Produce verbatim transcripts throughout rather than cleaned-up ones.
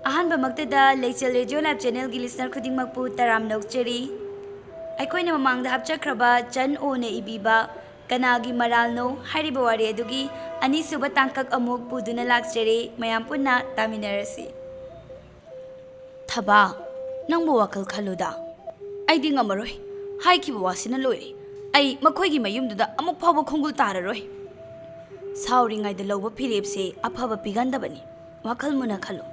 ꯑꯍꯥꯟꯕꯃꯛꯇꯗ ꯂꯩꯆꯦꯜ radio live ꯆꯦꯅꯦꯜꯒꯤ listener ꯈꯨꯗꯤꯡꯃꯛꯄꯨ ꯇꯔꯥꯝꯅ ꯑꯣꯛꯆꯔꯤ꯫ ꯑꯩꯈꯣꯏꯅ ꯃꯃꯥꯡꯗ ꯍꯥꯞꯆꯈ꯭ꯔꯕ ꯆꯟ ꯑꯣꯅ ꯏꯕꯤꯕ ꯀꯅꯥꯒꯤ ꯃꯔꯥꯜꯅꯣ ꯍꯥꯏꯔꯤꯕ ꯋꯥꯔꯤ ꯑꯗꯨꯒꯤ ꯑꯅꯤꯁꯨꯕ ꯇꯥꯡꯀꯛ ꯑꯃꯨꯛ ꯄꯨꯗꯨꯅ ꯂꯥꯛꯆꯔꯦ꯫ ꯃꯌꯥꯝ ꯄꯨꯟꯅ ꯇꯥꯃꯤꯟꯅꯔꯁꯤ꯫ ꯊꯕꯥ, ꯅꯪꯕꯨ ꯋꯥꯈꯜ ꯈꯜꯂꯨꯗ꯫ ꯑꯩꯗꯤ ꯉꯝꯃꯔꯣꯏ꯫ ꯍꯥꯏꯈꯤꯕ ꯋꯥꯁꯤꯅ ꯂꯣꯏꯔꯦ꯫ ꯑꯩ ꯃꯈꯣꯏꯒꯤ ꯃꯌꯨꯝꯗꯨꯗ ꯑꯃꯨꯛ ꯐꯥꯎꯕ ꯈꯣꯡꯒꯨꯜ ꯇꯥꯔꯔꯣꯏ꯫ ꯁꯥꯎꯔꯤꯉꯩꯗ ꯂꯧꯕ ꯐꯤꯔꯦꯞꯁꯦ ꯑꯐꯕ ꯄꯤꯒꯟꯗꯕꯅꯤ꯫ ꯋꯥꯈꯜ ꯃꯨꯟꯅ ꯈꯜꯂꯨ꯫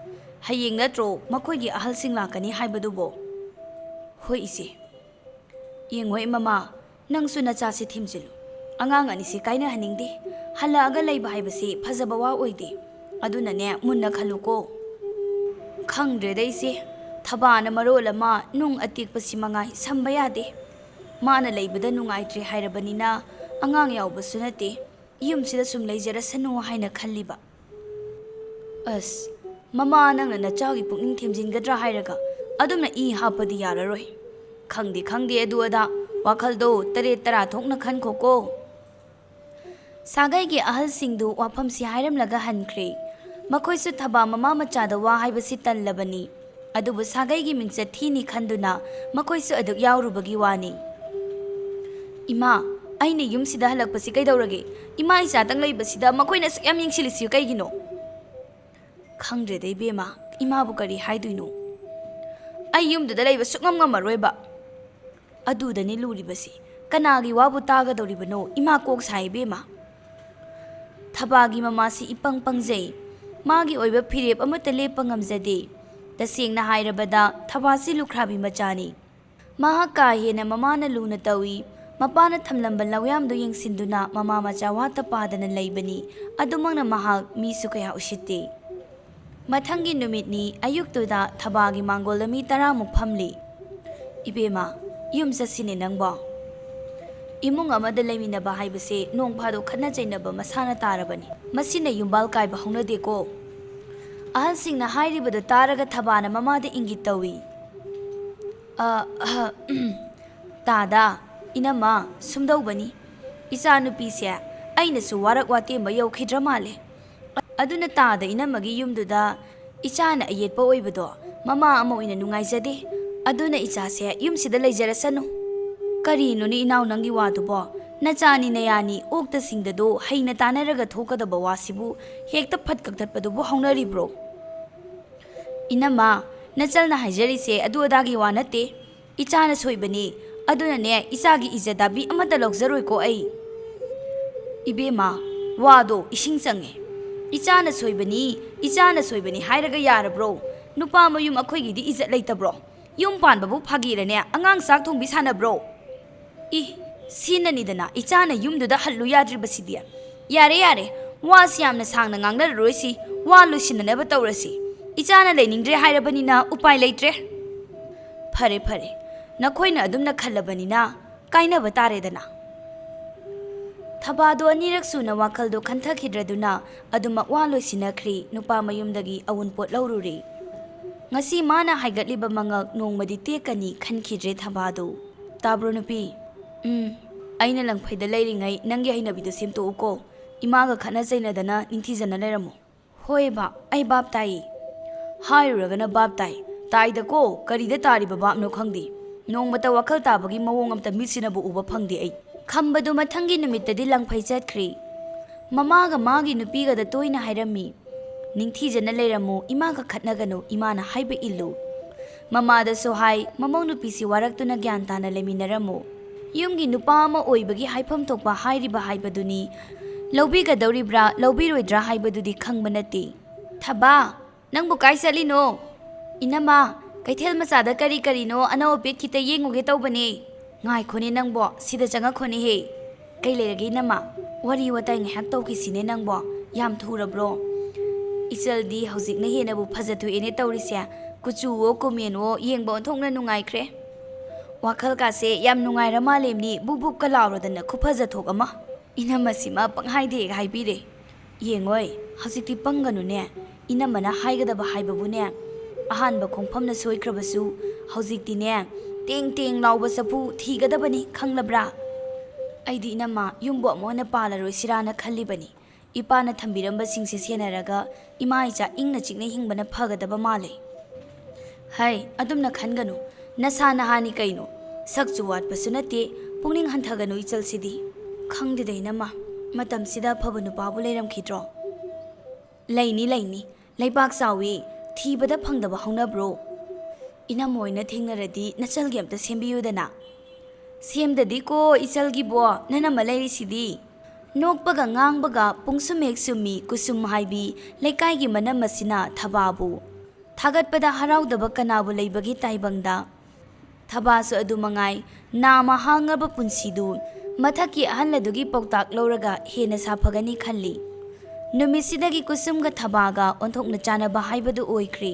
ꯍꯌꯦꯡ ꯅꯠꯇ꯭ꯔꯣ ꯃꯈꯣꯏꯒꯤ ꯑꯍꯜꯁꯤꯡ ꯂꯥꯛꯀꯅꯤ ꯍꯥꯏꯕꯗꯨꯕꯣ? ꯍꯣꯏ ꯏꯆꯦ꯫ ꯌꯦꯡꯉꯣ ꯃꯃꯥ, ꯅꯪꯁꯨ ꯅꯆꯥꯁꯤ ꯊꯦꯝꯖꯤꯜꯂꯨ꯫ ꯑꯉꯥꯡ ꯑꯅꯤꯁꯤ ꯀꯥꯏꯅꯍꯟꯅꯤꯡꯗꯦ꯫ ꯍꯜꯂꯛꯑꯒ ꯂꯩꯕ ꯍꯥꯏꯕꯁꯤ ꯐꯖꯕ ꯋꯥ ꯑꯣꯏꯗꯦ꯫ ꯑꯗꯨꯅꯅꯦ, ꯃꯨꯟꯅ ꯈꯜꯂꯨꯀꯣ꯫ ꯈꯪꯗ꯭ꯔꯦꯗ ꯏꯆꯦ, ꯊꯕꯥꯅ ꯃꯔꯣꯜ ꯑꯃ ꯅꯨꯡ ꯑꯇꯦꯛꯄꯁꯤ ꯃꯉꯥꯏ ꯁꯝꯕ ꯌꯥꯗꯦ꯫ ꯃꯥꯅ ꯂꯩꯕꯗ ꯅꯨꯡꯉꯥꯏꯇ꯭ꯔꯦ ꯍꯥꯏꯔꯕꯅꯤꯅ ꯑꯉꯥꯡ ꯌꯥꯎꯕꯁꯨ ꯅꯠꯇꯦ, ꯌꯨꯝꯁꯤꯗ ꯁꯨꯝ ꯂꯩꯖꯔꯁꯅꯨ ꯍꯥꯏꯅ ꯈꯜꯂꯤꯕ꯫ ꯑꯁ, ꯃꯃꯥ, ꯅꯪꯅ ꯅꯆꯥꯒꯤ ꯄꯨꯛꯅꯤꯡ ꯊꯦꯝꯖꯤꯟꯒꯗ꯭ꯔꯥ ꯍꯥꯏꯔꯒ ꯑꯗꯨꯝꯅ ꯏ ꯍꯥꯞꯄꯗꯤ ꯌꯥꯔꯔꯣꯏ꯫ ꯈꯪꯗꯦ ꯈꯪꯗꯦ ꯑꯗꯨ ꯑꯗꯥ, ꯋꯥꯈꯜꯗꯣ ꯇꯔꯦꯠ ꯇꯔꯥ ꯊꯣꯛꯅ ꯈꯟꯈꯣꯀꯣ꯫ ꯁꯥꯒꯩꯒꯤ ꯑꯍꯜꯁꯤꯡꯗꯨ ꯋꯥꯐꯝꯁꯤ ꯍꯥꯏꯔꯝꯂꯒ ꯍꯟꯈ꯭ꯔꯦ꯫ ꯃꯈꯣꯏꯁꯨ ꯊꯕꯥ ꯃꯃꯥ ꯃꯆꯥꯗ ꯋꯥ ꯍꯥꯏꯕꯁꯤ ꯇꯜꯂꯕꯅꯤ꯫ ꯑꯗꯨꯕꯨ ꯁꯥꯒꯩꯒꯤ ꯃꯤꯡꯆꯠ ꯊꯤꯅꯤ ꯈꯟꯗꯨꯅ ꯃꯈꯣꯏꯁꯨ ꯑꯗꯨꯛ ꯌꯥꯎꯔꯨꯕꯒꯤ ꯋꯥꯅꯤ꯫ "ꯏꯃꯥ, ꯑꯩꯅ ꯌꯨꯝꯁꯤꯗ ꯍꯜꯂꯛꯄꯁꯤ ꯀꯩꯗꯧꯔꯒꯦ? ꯏꯃꯥ ꯏꯆꯥꯇꯪ ꯂꯩꯕꯁꯤꯗ ꯃꯈꯣꯏꯅ ꯑꯁꯨꯛ ꯌꯥꯝ ꯌꯦꯡꯁꯤꯜꯂꯤꯁꯤ ꯀꯩꯒꯤꯅꯣ?" "ꯈꯪꯗ꯭ꯔꯦꯗ ꯏꯕꯦꯝꯃ, ꯏꯃꯥꯕꯨ ꯀꯔꯤ ꯍꯥꯏꯗꯣꯏꯅꯣ? ꯑꯩ ꯌꯨꯝꯗꯨꯗ ꯂꯩꯕ ꯁꯨꯛꯉꯝ ꯉꯝꯃꯔꯣꯏꯕ꯫ ꯑꯗꯨꯗꯅꯤ ꯂꯨꯔꯤꯕꯁꯤ꯫ ꯀꯅꯥꯒꯤ ꯋꯥꯕꯨ ꯇꯥꯒꯗꯧꯔꯤꯕꯅꯣ? ꯏꯃꯥ ꯀꯣꯛ ꯁꯥꯏ ꯏꯕꯦꯝꯃ꯫" ꯊꯕꯥꯒꯤ ꯃꯃꯥꯁꯤ ꯏꯄꯪ ꯄꯪꯖꯩ꯫ ꯃꯥꯒꯤ ꯑꯣꯏꯕ ꯐꯤꯔꯦꯞ ꯑꯃꯠꯇ ꯂꯦꯞꯄ ꯉꯝꯖꯗꯦ꯫ ꯇꯁꯦꯡꯅ ꯍꯥꯏꯔꯕꯗ ꯊꯕꯥꯁꯤ ꯂꯨꯈ꯭ꯔꯥꯕꯤ ꯃꯆꯥꯅꯤ꯫ ꯃꯍꯥꯛ ꯀꯥ ꯍꯦꯟꯅ ꯃꯃꯥꯅ ꯂꯨꯅ ꯇꯧꯏ꯫ ꯃꯄꯥꯅ ꯊꯝꯂꯝꯕ ꯂꯧꯌꯥꯝꯗꯨ ꯌꯦꯡꯁꯤꯟꯗꯨꯅ ꯃꯃꯥ ꯃꯆꯥ ꯋꯥꯠꯇ ꯄꯥꯗꯅ ꯂꯩꯕꯅꯤ꯫ ꯑꯗꯨꯃꯛꯅ ꯃꯍꯥꯛ ꯃꯤꯁꯨ ꯀꯌꯥ ꯎꯁꯤꯠꯇꯦ꯫ ꯃꯊꯪꯒꯤ ꯅꯨꯃꯤꯠꯅꯤ꯫ ꯑꯌꯨꯛꯇꯨꯗ ꯊꯕꯥꯒꯤ ꯃꯥꯡꯒꯣꯜꯗ ꯃꯤ ꯇꯔꯥꯃꯨꯛ ꯐꯝꯂꯤ꯫ "ꯏꯕꯦꯝꯃ, ꯌꯨꯝ ꯆꯠꯁꯤꯅꯦ ꯅꯪꯕꯣ꯫ ꯏꯃꯨꯡ ꯑꯃꯗ ꯂꯩꯃꯤꯟꯅꯕ ꯍꯥꯏꯕꯁꯦ ꯅꯣꯡ ꯐꯥꯗꯣꯛ ꯈꯠꯅ ꯆꯩꯅꯕ ꯃꯁꯥꯅ ꯇꯥꯔꯕꯅꯤ꯫ ꯃꯁꯤꯅ ꯌꯨꯝꯕꯥꯜ ꯀꯥꯏꯕ ꯍꯧꯅꯗꯦꯀꯣ꯫" ꯑꯍꯜꯁꯤꯡꯅ ꯍꯥꯏꯔꯤꯕꯗꯨ ꯇꯥꯔꯒ ꯊꯕꯥꯅ ꯃꯃꯥꯗ ꯏꯪꯒꯤꯠ ꯇꯧꯏ꯫ "ꯑ, ꯑꯍ, ꯎꯝ, ꯇꯥꯗ, ꯏꯅꯝꯃ, ꯁꯨꯝꯗꯧꯕꯅꯤ꯫ ꯏꯆꯥꯅꯨꯄꯤꯁꯦ ꯑꯩꯅꯁꯨ ꯋꯥꯔꯛ ꯋꯥꯇꯦꯝꯕ ꯌꯧꯈꯤꯗ꯭ꯔ ꯃꯥꯜꯂꯦ꯫ ꯑꯗꯨꯅ ꯇꯥꯗ ꯏꯅꯝꯃꯒꯤ ꯌꯨꯝꯗꯨꯗ ꯏꯆꯥꯅ ꯑꯌꯦꯠꯄ ꯑꯣꯏꯕꯗꯣ ꯃꯃꯥ ꯑꯃ ꯑꯣꯏꯅ ꯅꯨꯡꯉꯥꯏꯖꯗꯦ꯫ ꯑꯗꯨꯅ ꯏꯆꯥꯁꯦ ꯌꯨꯝꯁꯤꯗ ꯂꯩꯖꯔꯁꯅꯨ꯫ ꯀꯔꯤꯅꯣꯅꯦ ꯏꯅꯥꯎ, ꯅꯪꯒꯤ ꯋꯥꯗꯨꯕꯣ? ꯅꯆꯥꯅꯤ ꯅꯌꯥꯅꯤ ꯑꯣꯛꯇ ꯁꯤꯡꯗꯗꯣ ꯍꯩꯅ ꯇꯥꯟꯅꯔꯒ ꯊꯣꯛꯀꯗꯕ ꯋꯥꯁꯤꯕꯨ ꯍꯦꯛꯇ ꯐꯠ ꯀꯛꯊꯠꯄꯗꯨꯕꯨ ꯍꯧꯅꯔꯤꯕ꯭ꯔꯣ? ꯏꯅꯝꯃ, ꯅꯆꯜꯅ ꯍꯥꯏꯖꯔꯤꯁꯦ ꯑꯗꯨ ꯑꯗꯥꯒꯤ ꯋꯥ ꯅꯠꯇꯦ꯫ ꯏꯆꯥꯅ ꯁꯣꯏꯕꯅꯤ꯫ ꯑꯗꯨꯅꯅꯦ, ꯏꯆꯥꯒꯤ ꯏꯖꯠ ꯗꯥꯕꯤ ꯑꯃꯠꯇ ꯂꯧꯖꯔꯣꯏꯀꯣ ꯑꯩ꯫ ꯏꯕꯦꯝꯃ, ꯋꯥꯗꯣ ꯏꯁꯤꯡ ꯆꯪꯉꯦ꯫ ꯏꯆꯥꯅ ꯁꯣꯏꯕꯅꯤ, ꯏꯆꯥꯅ ꯁꯣꯏꯕꯅꯤ ꯍꯥꯏꯔꯒ ꯌꯥꯔꯕ꯭ꯔꯣ? ꯅꯨꯄꯥ ꯃꯌꯨꯝ ꯑꯩꯈꯣꯏꯒꯤꯗꯤ ꯏꯖꯠ ꯂꯩꯇꯕ꯭ꯔꯣ? ꯌꯨꯝ ꯄꯥꯟꯕꯕꯨ ꯐꯥꯒꯤꯔꯅꯦ, ꯑꯉꯥꯡ ꯆꯥꯛ ꯊꯣꯡꯕꯤ ꯁꯥꯟꯅꯕ꯭ꯔꯣ? ꯏ, ꯁꯤꯅꯅꯤꯗꯅ ꯏꯆꯥꯅ ꯌꯨꯝꯗꯨꯗ ꯍꯜꯂꯨ ꯌꯥꯗ꯭ꯔꯤꯕꯁꯤꯗꯤ꯫ ꯌꯥꯔꯦ, ꯌꯥꯔꯦ, ꯋꯥꯁꯤ ꯌꯥꯝꯅ ꯁꯥꯡꯅ ꯉꯥꯡꯅꯔꯔꯣꯏꯁꯤ, ꯋꯥ ꯂꯣꯏꯁꯤꯟꯅꯅꯕ ꯇꯧꯔꯁꯤ꯫ ꯏꯆꯥꯅ ꯂꯩꯅꯤꯡꯗ꯭ꯔꯦ ꯍꯥꯏꯔꯕꯅꯤꯅ ꯎꯄꯥꯏ ꯂꯩꯇ꯭ꯔꯦ꯫ ꯐꯔꯦ, ꯐꯔꯦ, ꯅꯈꯣꯏꯅ ꯑꯗꯨꯝꯅ ꯈꯜꯂꯕꯅꯤꯅ ꯀꯥꯏꯅꯕ ꯇꯥꯔꯦꯗꯅ꯫ ꯊꯕꯥꯗꯣ ꯑꯅꯤꯔꯛ ꯁꯨꯅ ꯋꯥꯈꯜꯗꯣ ꯈꯟꯊꯈꯤꯗ꯭ꯔꯗꯨꯅ ꯑꯗꯨꯃꯛ ꯋꯥ ꯂꯣꯏꯁꯤꯟꯅꯈ꯭ꯔꯤ꯫ ꯅꯨꯄꯥ ꯃꯌꯨꯝꯗꯒꯤ ꯑꯋꯨꯟꯄꯣꯠ ꯂꯧꯔꯨꯔꯤ꯫ ꯉꯁꯤ ꯃꯥꯅ ꯍꯥꯏꯒꯠꯂꯤꯕ ꯃꯉꯛ ꯅꯣꯡꯃꯗꯤ ꯇꯦꯛꯀꯅꯤ ꯈꯟꯈꯤꯗ꯭ꯔꯦ ꯊꯕꯥꯗꯣ꯫ ꯇꯥꯕ꯭ꯔꯣ ꯅꯨꯄꯤ? ꯎꯝ, ꯑꯩꯅ ꯂꯪꯐꯩꯗ ꯂꯩꯔꯤꯉꯩ ꯅꯪꯒꯤ ꯍꯩꯅꯕꯤꯗꯣ ꯁꯦꯝꯗꯣꯛꯎꯀꯣ꯫ ꯏꯃꯥꯒ ꯈꯠꯅ ꯆꯩꯅꯗꯅ ꯅꯤꯡꯊꯤꯖꯅ ꯂꯩꯔꯝꯃꯨ꯫ ꯍꯣꯏ ꯕꯥ, ꯑꯩ ꯚꯥꯞ ꯇꯥꯏ꯫ ꯍꯥꯏꯔꯨꯔꯒꯅ ꯚꯥꯞ ꯇꯥꯏ꯫ ꯇꯥꯏꯗꯀꯣ, ꯀꯔꯤꯗ ꯇꯥꯔꯤꯕ ꯚꯥꯞꯅꯣ ꯈꯪꯗꯦ꯫ ꯅꯣꯡꯃꯇ ꯋꯥꯈꯜ ꯇꯥꯕꯒꯤ ꯃꯑꯣꯡ ꯑꯝꯇ ꯃꯤꯠꯁꯤꯅꯕꯨ ꯎꯕ ꯐꯪꯗꯦ ꯑꯩ꯫ ꯈꯝꯕꯗꯨ ꯃꯊꯪꯒꯤ ꯅꯨꯃꯤꯠꯇꯗꯤ ꯂꯪꯐꯩ ꯆꯠꯈ꯭ꯔꯦ꯫ ꯃꯃꯥꯒ ꯃꯥꯒꯤ ꯅꯨꯄꯤꯒꯗ ꯇꯣꯏꯅ ꯍꯥꯏꯔꯝꯃꯤ, "ꯅꯤꯡꯊꯤꯖꯅ ꯂꯩꯔꯝꯃꯨ, ꯏꯃꯥꯒ ꯈꯠꯅꯒꯅꯨ, ꯏꯃꯥꯅ ꯍꯥꯏꯕ ꯏꯜꯂꯨ"꯫ ꯃꯃꯥꯗꯁꯨ ꯍꯥꯏ, "ꯃꯃꯧ ꯅꯨꯄꯤꯁꯤ ꯋꯥꯔꯛꯇꯨꯅ ꯒ꯭ꯌꯥꯟ ꯇꯥꯅ ꯂꯩꯃꯤꯟꯅꯔꯝꯃꯨ"꯫ ꯌꯨꯝꯒꯤ ꯅꯨꯄꯥ ꯑꯃ ꯑꯣꯏꯕꯒꯤ ꯍꯥꯏꯐꯝ ꯊꯣꯛꯄ ꯍꯥꯏꯔꯤꯕ ꯍꯥꯏꯕꯗꯨꯅꯤ꯫ ꯂꯧꯕꯤꯒꯗꯧꯔꯤꯕ꯭ꯔꯥ, ꯂꯧꯕꯤꯔꯣꯏꯗ꯭ꯔꯥ ꯍꯥꯏꯕꯗꯨꯗꯤ ꯈꯪꯕ ꯅꯠꯇꯦ꯫ ꯊꯕꯥ, ꯅꯪꯕꯨ ꯀꯥꯏ ꯆꯠꯂꯤꯅꯣ? ꯏꯅꯝꯃ, ꯀꯩꯊꯦꯜ ꯃꯆꯥꯗ ꯀꯔꯤ ꯀꯔꯤꯅꯣ ꯑꯅꯧ ꯑꯄꯦꯠ ꯈꯤꯇ ꯌꯦꯡꯉꯨꯒꯦ ꯇꯧꯕꯅꯦ꯫ ꯉꯥꯏꯈꯣꯅꯦ ꯅꯪꯕꯣ, ꯁꯤꯗ ꯆꯪꯉꯛꯈꯣꯅꯦꯍꯦ꯫ ꯀꯩ ꯂꯩꯔꯒꯦ ꯏꯅꯝꯃ? ꯋꯥꯔꯤ ꯋꯥꯇꯥꯏ ꯉꯥꯏꯍꯥꯛ ꯇꯧꯈꯤꯁꯤꯅꯦ ꯅꯪꯕꯣ, ꯌꯥꯝ ꯊꯨꯔꯕ꯭ꯔꯣ? ꯏꯆꯜꯗꯤ ꯍꯧꯖꯤꯛꯅ ꯍꯦꯟꯅꯕꯨ ꯐꯖꯊꯣꯛꯑꯦꯅꯦ ꯇꯧꯔꯤꯁꯦ꯫ ꯀꯨꯆꯨꯋꯣ ꯀꯨꯃꯦꯟꯋꯣ ꯌꯦꯡꯕ ꯑꯣꯟꯊꯣꯛꯅ ꯅꯨꯡꯉꯥꯏꯈ꯭ꯔꯦ꯫ ꯋꯥꯈꯜꯀꯥꯁꯦ ꯌꯥꯝ ꯅꯨꯡꯉꯥꯏꯔ ꯃꯥꯜꯂꯦꯝꯅꯤ, ꯕꯨꯛ ꯕꯨꯛꯀ ꯂꯥꯎꯔꯗꯅ ꯈꯨꯐꯖ ꯊꯣꯛ ꯑꯃ꯫ ꯏꯅꯝꯃꯁꯤꯃ ꯄꯪꯍꯥꯏꯗ ꯍꯦꯛ ꯍꯥꯏꯕꯤꯔꯦ꯫ ꯌꯦꯡꯉꯣꯏ, ꯍꯧꯖꯤꯛꯇꯤ ꯄꯪꯒꯅꯨꯅꯦ꯫ ꯏꯅꯝꯃꯅ ꯍꯥꯏꯒꯗꯕ ꯍꯥꯏꯕꯕꯨꯅꯦ, ꯑꯍꯥꯟꯕ ꯈꯣꯡꯐꯝꯅ ꯁꯣꯏꯈ꯭ꯔꯕꯁꯨ ꯍꯧꯖꯤꯛꯇꯤꯅꯦ, ꯇꯦꯡ ꯇꯦꯡ ꯂꯥꯎꯕ ꯆꯐꯨ ꯊꯤꯒꯗꯕꯅꯤ, ꯈꯪꯂꯕ꯭ꯔꯥ? ꯑꯩꯗꯤ ꯏꯅꯝꯃ ꯌꯨꯝꯕꯨ ꯑꯃꯨꯛ ꯍꯟꯅ ꯄꯥꯜꯂꯔꯣꯏꯁꯤꯔꯥꯅ ꯈꯜꯂꯤꯕꯅꯤ꯫ ꯏꯄꯥꯅ ꯊꯝꯕꯤꯔꯝꯕꯁꯤꯡꯁꯦ ꯁꯦꯟꯅꯔꯒ ꯏꯃꯥ ꯏꯆꯥ ꯏꯪꯅ ꯆꯤꯛꯅ ꯍꯤꯡꯕꯅ ꯐꯒꯗꯕ ꯃꯥꯜꯂꯦ꯫ ꯍꯩ, ꯑꯗꯨꯝꯅ ꯈꯟꯒꯅꯨ꯫ ꯅꯁꯥ ꯅꯍꯥꯅꯤ ꯀꯩꯅꯣ꯫ ꯁꯛꯁꯨ ꯋꯥꯠꯄꯁꯨ ꯅꯠꯇꯦ꯫ ꯄꯨꯛꯅꯤꯡ ꯍꯟꯊꯒꯅꯨ ꯏꯆꯜꯁꯤꯗꯤ꯫ ꯈꯪꯗꯦꯗ ꯏꯅꯝꯃ, ꯃꯇꯝꯁꯤꯗ ꯑꯐꯕ ꯅꯨꯄꯥꯕꯨ ꯂꯩꯔꯝꯈꯤꯗ꯭ꯔꯣ? ꯂꯩꯅꯤ, ꯂꯩꯅꯤ꯫ ꯂꯩꯄꯥꯛ ꯆꯥꯎꯏ, ꯊꯤꯕꯗ ꯐꯪꯗꯕ ꯍꯧꯅꯕ꯭ꯔꯣ? ꯏꯅꯝꯃ ꯑꯣꯏꯅ ꯊꯦꯡꯅꯔꯗꯤ ꯅꯆꯜꯒꯤ ꯑꯝꯇ ꯁꯦꯝꯕꯤꯌꯨꯗꯅ꯫ ꯁꯦꯝꯗꯗꯤꯀꯣ ꯏꯆꯜꯒꯤꯕꯣ, ꯅꯅꯝꯃ ꯂꯩꯔꯤꯁꯤꯗꯤ꯫ ꯅꯣꯛꯄꯒ ꯉꯥꯡꯕꯒ ꯄꯨꯡꯁꯨꯝ ꯍꯦꯛ ꯁꯨꯝꯃꯤ ꯀꯨꯁꯨꯝ ꯍꯥꯏꯕꯤ ꯂꯩꯀꯥꯏꯒꯤ ꯃꯅꯝ ꯑꯁꯤꯅ ꯊꯕꯥꯕꯨ ꯊꯥꯒꯠꯄꯗ ꯍꯔꯥꯎꯗꯕ ꯀꯅꯥꯕꯨ ꯂꯩꯕꯒꯤ ꯇꯥꯏꯕꯪꯗ? ꯊꯕꯥꯁꯨ ꯑꯗꯨ ꯃꯉꯥꯏ, ꯅꯥꯃ ꯍꯥꯡꯉꯕ ꯄꯨꯟꯁꯤꯗꯨ ꯃꯊꯛꯀꯤ ꯑꯍꯜ ꯑꯗꯨꯒꯤ ꯄꯥꯎꯇꯥꯛ ꯂꯧꯔꯒ ꯍꯦꯟꯅ ꯁꯥꯐꯒꯅꯤ ꯈꯜꯂꯤ꯫ ꯅꯨꯃꯤꯠꯁꯤꯗꯒꯤ ꯀꯨꯁꯨꯝꯒ ꯊꯕꯥꯒ ꯑꯣꯟꯊꯣꯛꯅ ꯆꯥꯟꯅꯕ ꯍꯥꯏꯕꯗꯨ ꯑꯣꯏꯈ꯭ꯔꯦ꯫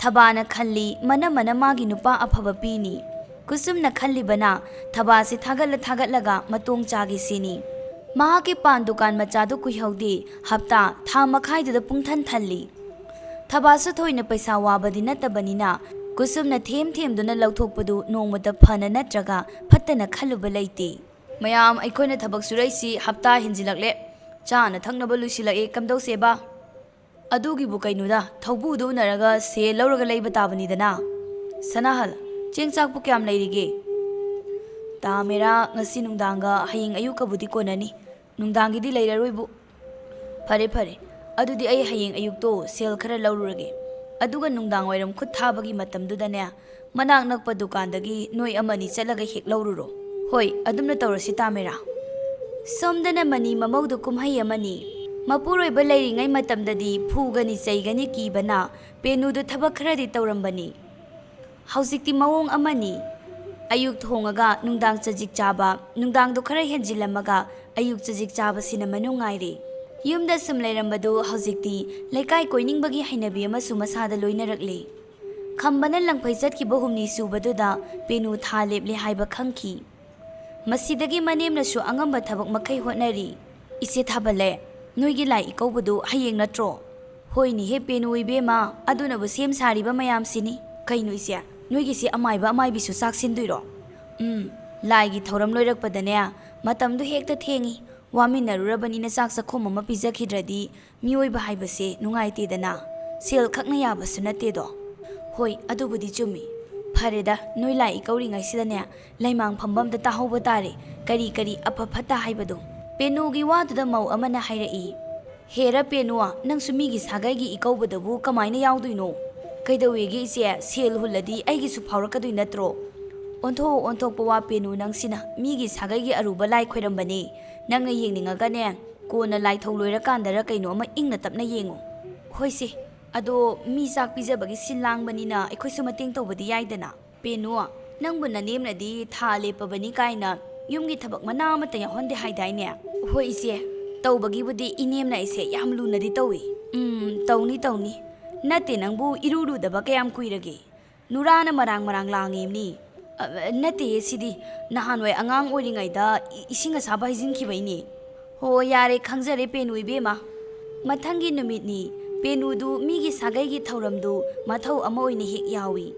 ꯊꯕꯥꯅ ꯈꯜꯂꯤ, ꯃꯅꯝꯃꯅ ꯃꯥꯒꯤ ꯅꯨꯄꯥ ꯑꯐꯕ ꯄꯤꯅꯤ꯫ ꯀꯨꯁꯨꯝꯅ ꯈꯜꯂꯤꯕꯅ ꯊꯕꯥꯁꯤ ꯊꯥꯒꯠꯂ ꯊꯥꯒꯠꯂꯒ ꯃꯇꯣꯡ ꯆꯥꯒꯦ ꯁꯤꯅꯤ꯫ ꯃꯍꯥꯛꯀꯤ ꯄꯥꯟ ꯗꯨꯀꯥꯟ ꯃꯆꯥꯗꯨ ꯀꯨꯏꯍꯧꯗꯦ, ꯍꯞꯇꯥ, ꯊꯥ ꯃꯈꯥꯏꯗꯨꯗ ꯄꯨꯡꯊꯟ ꯊꯜꯂꯤ꯫ ꯊꯕꯥꯁꯨ ꯊꯣꯏꯅ ꯄꯩꯁꯥ ꯋꯥꯕꯗꯤ ꯅꯠꯇꯕꯅꯤꯅ ꯀꯨꯁꯨꯝꯅ ꯊꯦꯝ ꯊꯦꯝꯗꯨꯅ ꯂꯧꯊꯣꯛꯄꯗꯨ ꯅꯣꯡꯃꯇ ꯐꯅ ꯅꯠꯇ꯭ꯔꯒ ꯐꯠꯇꯅ ꯈꯜꯂꯨꯕ ꯂꯩꯇꯦ꯫ ꯃꯌꯥꯝ, ꯑꯩꯈꯣꯏꯅ ꯊꯕꯛ ꯁꯨꯔꯛꯏꯁꯤ ꯍꯞꯇꯥ ꯍꯦꯟꯖꯤꯜꯂꯛꯂꯦ꯫ ꯆꯥꯅ ꯊꯛꯅꯕ ꯂꯣꯏꯁꯤꯜꯂꯛꯑꯦ, ꯀꯝꯗꯧꯁꯦꯕ? ꯑꯗꯨꯒꯤꯕꯨ ꯀꯩꯅꯣꯗ, ꯊꯧꯕꯨꯗꯨ ꯎꯅꯔꯒ ꯁꯦꯜ ꯂꯧꯔꯒ ꯂꯩꯕ ꯇꯥꯕꯅꯤꯗꯅ꯫ ꯁꯅꯥꯍꯜ, ꯆꯦꯡ ꯆꯥꯛꯄꯨ ꯀꯌꯥꯝ ꯂꯩꯔꯤꯒꯦ? ꯇꯥ ꯃꯦꯔꯥ, ꯉꯁꯤ ꯅꯨꯡꯗꯥꯡꯒ ꯍꯌꯦꯡ ꯑꯌꯨꯛꯀꯕꯨꯗꯤ ꯀꯣꯟꯅꯅꯤ, ꯅꯨꯡꯗꯥꯡꯒꯤꯗꯤ ꯂꯩꯔꯔꯣꯏꯕꯨ꯫ ꯐꯔꯦ, ꯐꯔꯦ, ꯑꯗꯨꯗꯤ ꯑꯩ ꯍꯌꯦꯡ ꯑꯌꯨꯛꯇꯣ ꯁꯦꯜ ꯈꯔ ꯂꯧꯔꯨꯔꯒꯦ, ꯑꯗꯨꯒ ꯅꯨꯡꯗꯥꯡ ꯋꯥꯏꯔꯝ ꯈꯨꯠ ꯊꯥꯕꯒꯤ ꯃꯇꯝꯗꯨꯗꯅꯦ, ꯃꯅꯥꯛ ꯅꯛꯄ ꯗꯨꯀꯥꯟꯗꯒꯤ ꯅꯣꯏ ꯑꯃꯅꯤ ꯆꯠꯂꯒ ꯍꯦꯛ ꯂꯧꯔꯨꯔꯣ꯫ ꯍꯣꯏ, ꯑꯗꯨꯝꯅ ꯇꯧꯔꯁꯤ ꯇꯥꯃꯦꯔꯥ꯫ ꯁꯣꯝꯗꯅ ꯃꯅꯤ ꯃꯃꯧꯗꯨ ꯀꯨꯝꯍꯩ ꯑꯃꯅꯤ꯫ ꯃꯄꯨꯔꯣꯏꯕ ꯂꯩꯔꯤꯉꯩ ꯃꯇꯝꯗꯗꯤ ꯐꯨꯒꯅꯤ ꯆꯩꯒꯅꯤ ꯀꯤꯕꯅ ꯄꯦꯅꯨꯗꯨ ꯊꯕꯛ ꯈꯔꯗꯤ ꯇꯧꯔꯝꯕꯅꯤ꯫ ꯍꯧꯖꯤꯛꯇꯤ ꯃꯑꯣꯡ ꯑꯃꯅꯤ꯫ ꯑꯌꯨꯛ ꯊꯣꯡꯉꯒ ꯅꯨꯡꯗꯥꯡ ꯆꯖꯤꯛ ꯆꯥꯕ, ꯅꯨꯡꯗꯥꯡꯗꯣ ꯈꯔ ꯍꯦꯟꯖꯤꯜꯂꯝꯃꯒ ꯑꯌꯨꯛ ꯆꯖꯤꯛ ꯆꯥꯕꯁꯤꯅ ꯃꯅꯨꯡ ꯉꯥꯏꯔꯦ꯫ ꯌꯨꯝꯗ ꯁꯨꯝ ꯂꯩꯔꯝꯕꯗꯨ ꯍꯧꯖꯤꯛꯇꯤ ꯂꯩꯀꯥꯏ ꯀꯣꯏꯅꯤꯡꯕꯒꯤ ꯍꯩꯅꯕꯤ ꯑꯃꯁꯨ ꯃꯁꯥꯗ ꯂꯣꯏꯅꯔꯛꯂꯦ꯫ ꯈꯝꯕꯅ ꯂꯪꯐꯩ ꯆꯠꯈꯤꯕ ꯍꯨꯝꯅꯤ ꯁꯨꯕꯗꯨꯗ ꯄꯦꯅꯨ ꯊꯥ ꯂꯦꯞꯂꯦ ꯍꯥꯏꯕ ꯈꯪꯈꯤ꯫ ꯃꯁꯤꯗꯒꯤ ꯃꯅꯦꯝꯅꯁꯨ ꯑꯉꯝꯕ ꯊꯕꯛ ꯃꯈꯩ ꯍꯣꯠꯅꯔꯤ꯫ "ꯏꯆꯦ ꯊꯥꯕꯜꯂꯦ, ꯅꯣꯏꯒꯤ ꯂꯥꯏ ꯏꯀꯧꯕꯗꯨ ꯍꯌꯦꯡ ꯅꯠꯇ꯭ꯔꯣ?" "ꯍꯣꯏꯅꯦꯍꯦ ꯄꯦꯅꯨ ꯏꯕꯦꯝꯃ, ꯑꯗꯨꯅꯕꯨ ꯁꯦꯝ ꯁꯥꯔꯤꯕ ꯃꯌꯥꯝꯁꯤꯅꯤ꯫ ꯀꯩꯅꯣ ꯏꯆꯦ, ꯅꯣꯏꯒꯤꯁꯤ ꯑꯃꯥꯏꯕ ꯑꯃꯥꯏꯕꯤꯁꯨ ꯆꯥꯛ ꯁꯤꯟꯗꯣꯏꯔꯣ?" "ꯎꯝ, ꯂꯥꯏꯒꯤ ꯊꯧꯔꯝ ꯂꯣꯏꯔꯛꯄꯗꯅꯦ, ꯃꯇꯝꯗꯨ ꯍꯦꯛꯇ ꯊꯦꯡꯉꯤ꯫ ꯋꯥꯃꯤꯟꯅꯔꯨꯔꯕꯅꯤꯅ ꯆꯥꯛ ꯆꯥꯛꯈꯨꯝ ꯑꯃ ꯄꯤꯖꯈꯤꯗ꯭ꯔꯗꯤ ꯃꯤꯑꯣꯏꯕ ꯍꯥꯏꯕꯁꯦ ꯅꯨꯡꯉꯥꯏꯇꯦꯗꯅ꯫ ꯁꯦꯜ ꯈꯛꯅ ꯌꯥꯕꯁꯨ ꯅꯠꯇꯦꯗꯣ꯫ ꯍꯣꯏ, ꯑꯗꯨꯕꯨꯗꯤ ꯆꯨꯝꯃꯤ꯫ ꯐꯔꯦꯗ, ꯅꯣꯏ ꯂꯥꯛꯏ ꯀꯧꯔꯤꯉꯩꯁꯤꯗꯅꯦ, ꯂꯩꯃꯥꯡ ꯐꯝꯕꯝꯗ ꯇꯥꯍꯧꯕ ꯇꯥꯔꯦ, ꯀꯔꯤ ꯀꯔꯤ ꯑꯐ ꯐꯠꯇ ꯍꯥꯏꯕꯗꯣ꯫ ꯄꯦꯅꯨꯒꯤ ꯋꯥꯗꯨꯗ ꯃꯧ ꯑꯃꯅ ꯍꯥꯏꯔꯛꯏ, "ꯍꯦꯔ ꯄꯦꯅꯨ, ꯅꯪꯁꯨ ꯃꯤꯒꯤ ꯁꯥꯒꯩꯒꯤ ꯏꯀꯧꯕꯗꯕꯨ ꯀꯃꯥꯏꯅ ꯌꯥꯎꯗꯣꯏꯅꯣ? ꯀꯩꯗꯧꯋꯦꯒꯦ ꯏꯆꯦ, ꯁꯦꯜ ꯍꯨꯜꯂꯗꯤ ꯑꯩꯒꯤꯁꯨ ꯐꯥꯎꯔꯛꯀꯗꯣꯏ ꯅꯠꯇ꯭ꯔꯣ?" "ꯑꯣꯟꯊꯣꯛꯑꯣ, ꯑꯣꯟꯊꯣꯛꯄ ꯋꯥ ꯄꯦꯅꯨ, ꯅꯪꯁꯤꯅ ꯃꯤꯒꯤ ꯁꯥꯒꯩꯒꯤ ꯑꯔꯨꯕ ꯂꯥꯏ ꯈꯣꯏꯔꯝꯕꯅꯦ꯫ ꯅꯪꯅ ꯌꯦꯡꯅꯤꯡꯉꯒꯅꯦ, ꯀꯣꯟꯅ ꯂꯥꯏꯊꯧ ꯂꯣꯏꯔꯀꯥꯟꯗꯔ ꯀꯩꯅꯣ ꯑꯃ ꯏꯪꯅ ꯇꯞꯅ ꯌꯦꯡꯉꯨ꯫" "ꯍꯣꯏꯁꯦ, ꯑꯗꯣ ꯃꯤ ꯆꯥꯛ ꯄꯤꯖꯕꯒꯤ ꯁꯤꯜ ꯂꯥꯡꯕꯅꯤꯅ ꯑꯩꯈꯣꯏꯁꯨ ꯃꯇꯦꯡ ꯇꯧꯕꯗꯤ ꯌꯥꯏꯗꯅ꯫" "ꯄꯦꯅꯨ, ꯅꯪꯕꯨ ꯅꯅꯦꯝꯅꯗꯤ ꯊꯥ ꯂꯦꯞꯄꯕꯅꯤ ꯀꯥꯏꯅ ꯌꯨꯝꯒꯤ ꯊꯕꯛ ꯃꯅꯥ ꯑꯃꯠꯇ ꯌꯥꯎꯍꯟꯗꯦ ꯍꯥꯏꯗꯥꯏꯅꯦ?" "ꯍꯣꯏ ꯏꯆꯦ, ꯇꯧꯕꯒꯤꯕꯨꯗꯤ ꯏꯅꯦꯝꯅ ꯑꯩꯁꯦ ꯌꯥꯝ ꯂꯨꯅꯗꯤ ꯇꯧꯏ꯫" "ꯎꯝ, ꯇꯧꯅꯤ ꯇꯧꯅꯤ꯫ ꯅꯠꯇꯦ, ꯅꯪꯕꯨ ꯏꯔꯨ ꯂꯨꯗꯕ ꯀꯌꯥꯝ ꯀꯨꯏꯔꯒꯦ? ꯅꯨꯔꯥꯅ ꯃꯔꯥꯡ ꯃꯔꯥꯡ ꯂꯥꯡꯉꯤꯕꯅꯤ꯫" "ꯑ, ꯅꯠꯇꯦꯌꯦ, ꯁꯤꯗꯤ ꯅꯍꯥꯟꯋꯥꯏ ꯑꯉꯥꯡ ꯑꯣꯏꯔꯤꯉꯩꯗ ꯏ-, ꯏꯁꯤꯡ ꯑꯁꯥꯕ ꯍꯩꯖꯤꯟꯈꯤꯕꯩꯅꯦ꯫" "ꯍꯣ, ꯌꯥꯔꯦ, ꯈꯪꯖꯔꯦ ꯄꯦꯅꯨ ꯏꯕꯦꯝꯃ꯫" ꯃꯊꯪꯒꯤ ꯅꯨꯃꯤꯠꯅꯤ꯫ ꯄꯦꯅꯨꯗꯨ ꯃꯤꯒꯤ ꯁꯥꯒꯩꯒꯤ ꯊꯧꯔꯝꯗꯨ ꯃꯊꯧ ꯑꯃ ꯑꯣꯏꯅ ꯍꯦꯛ ꯌꯥꯎꯏ꯫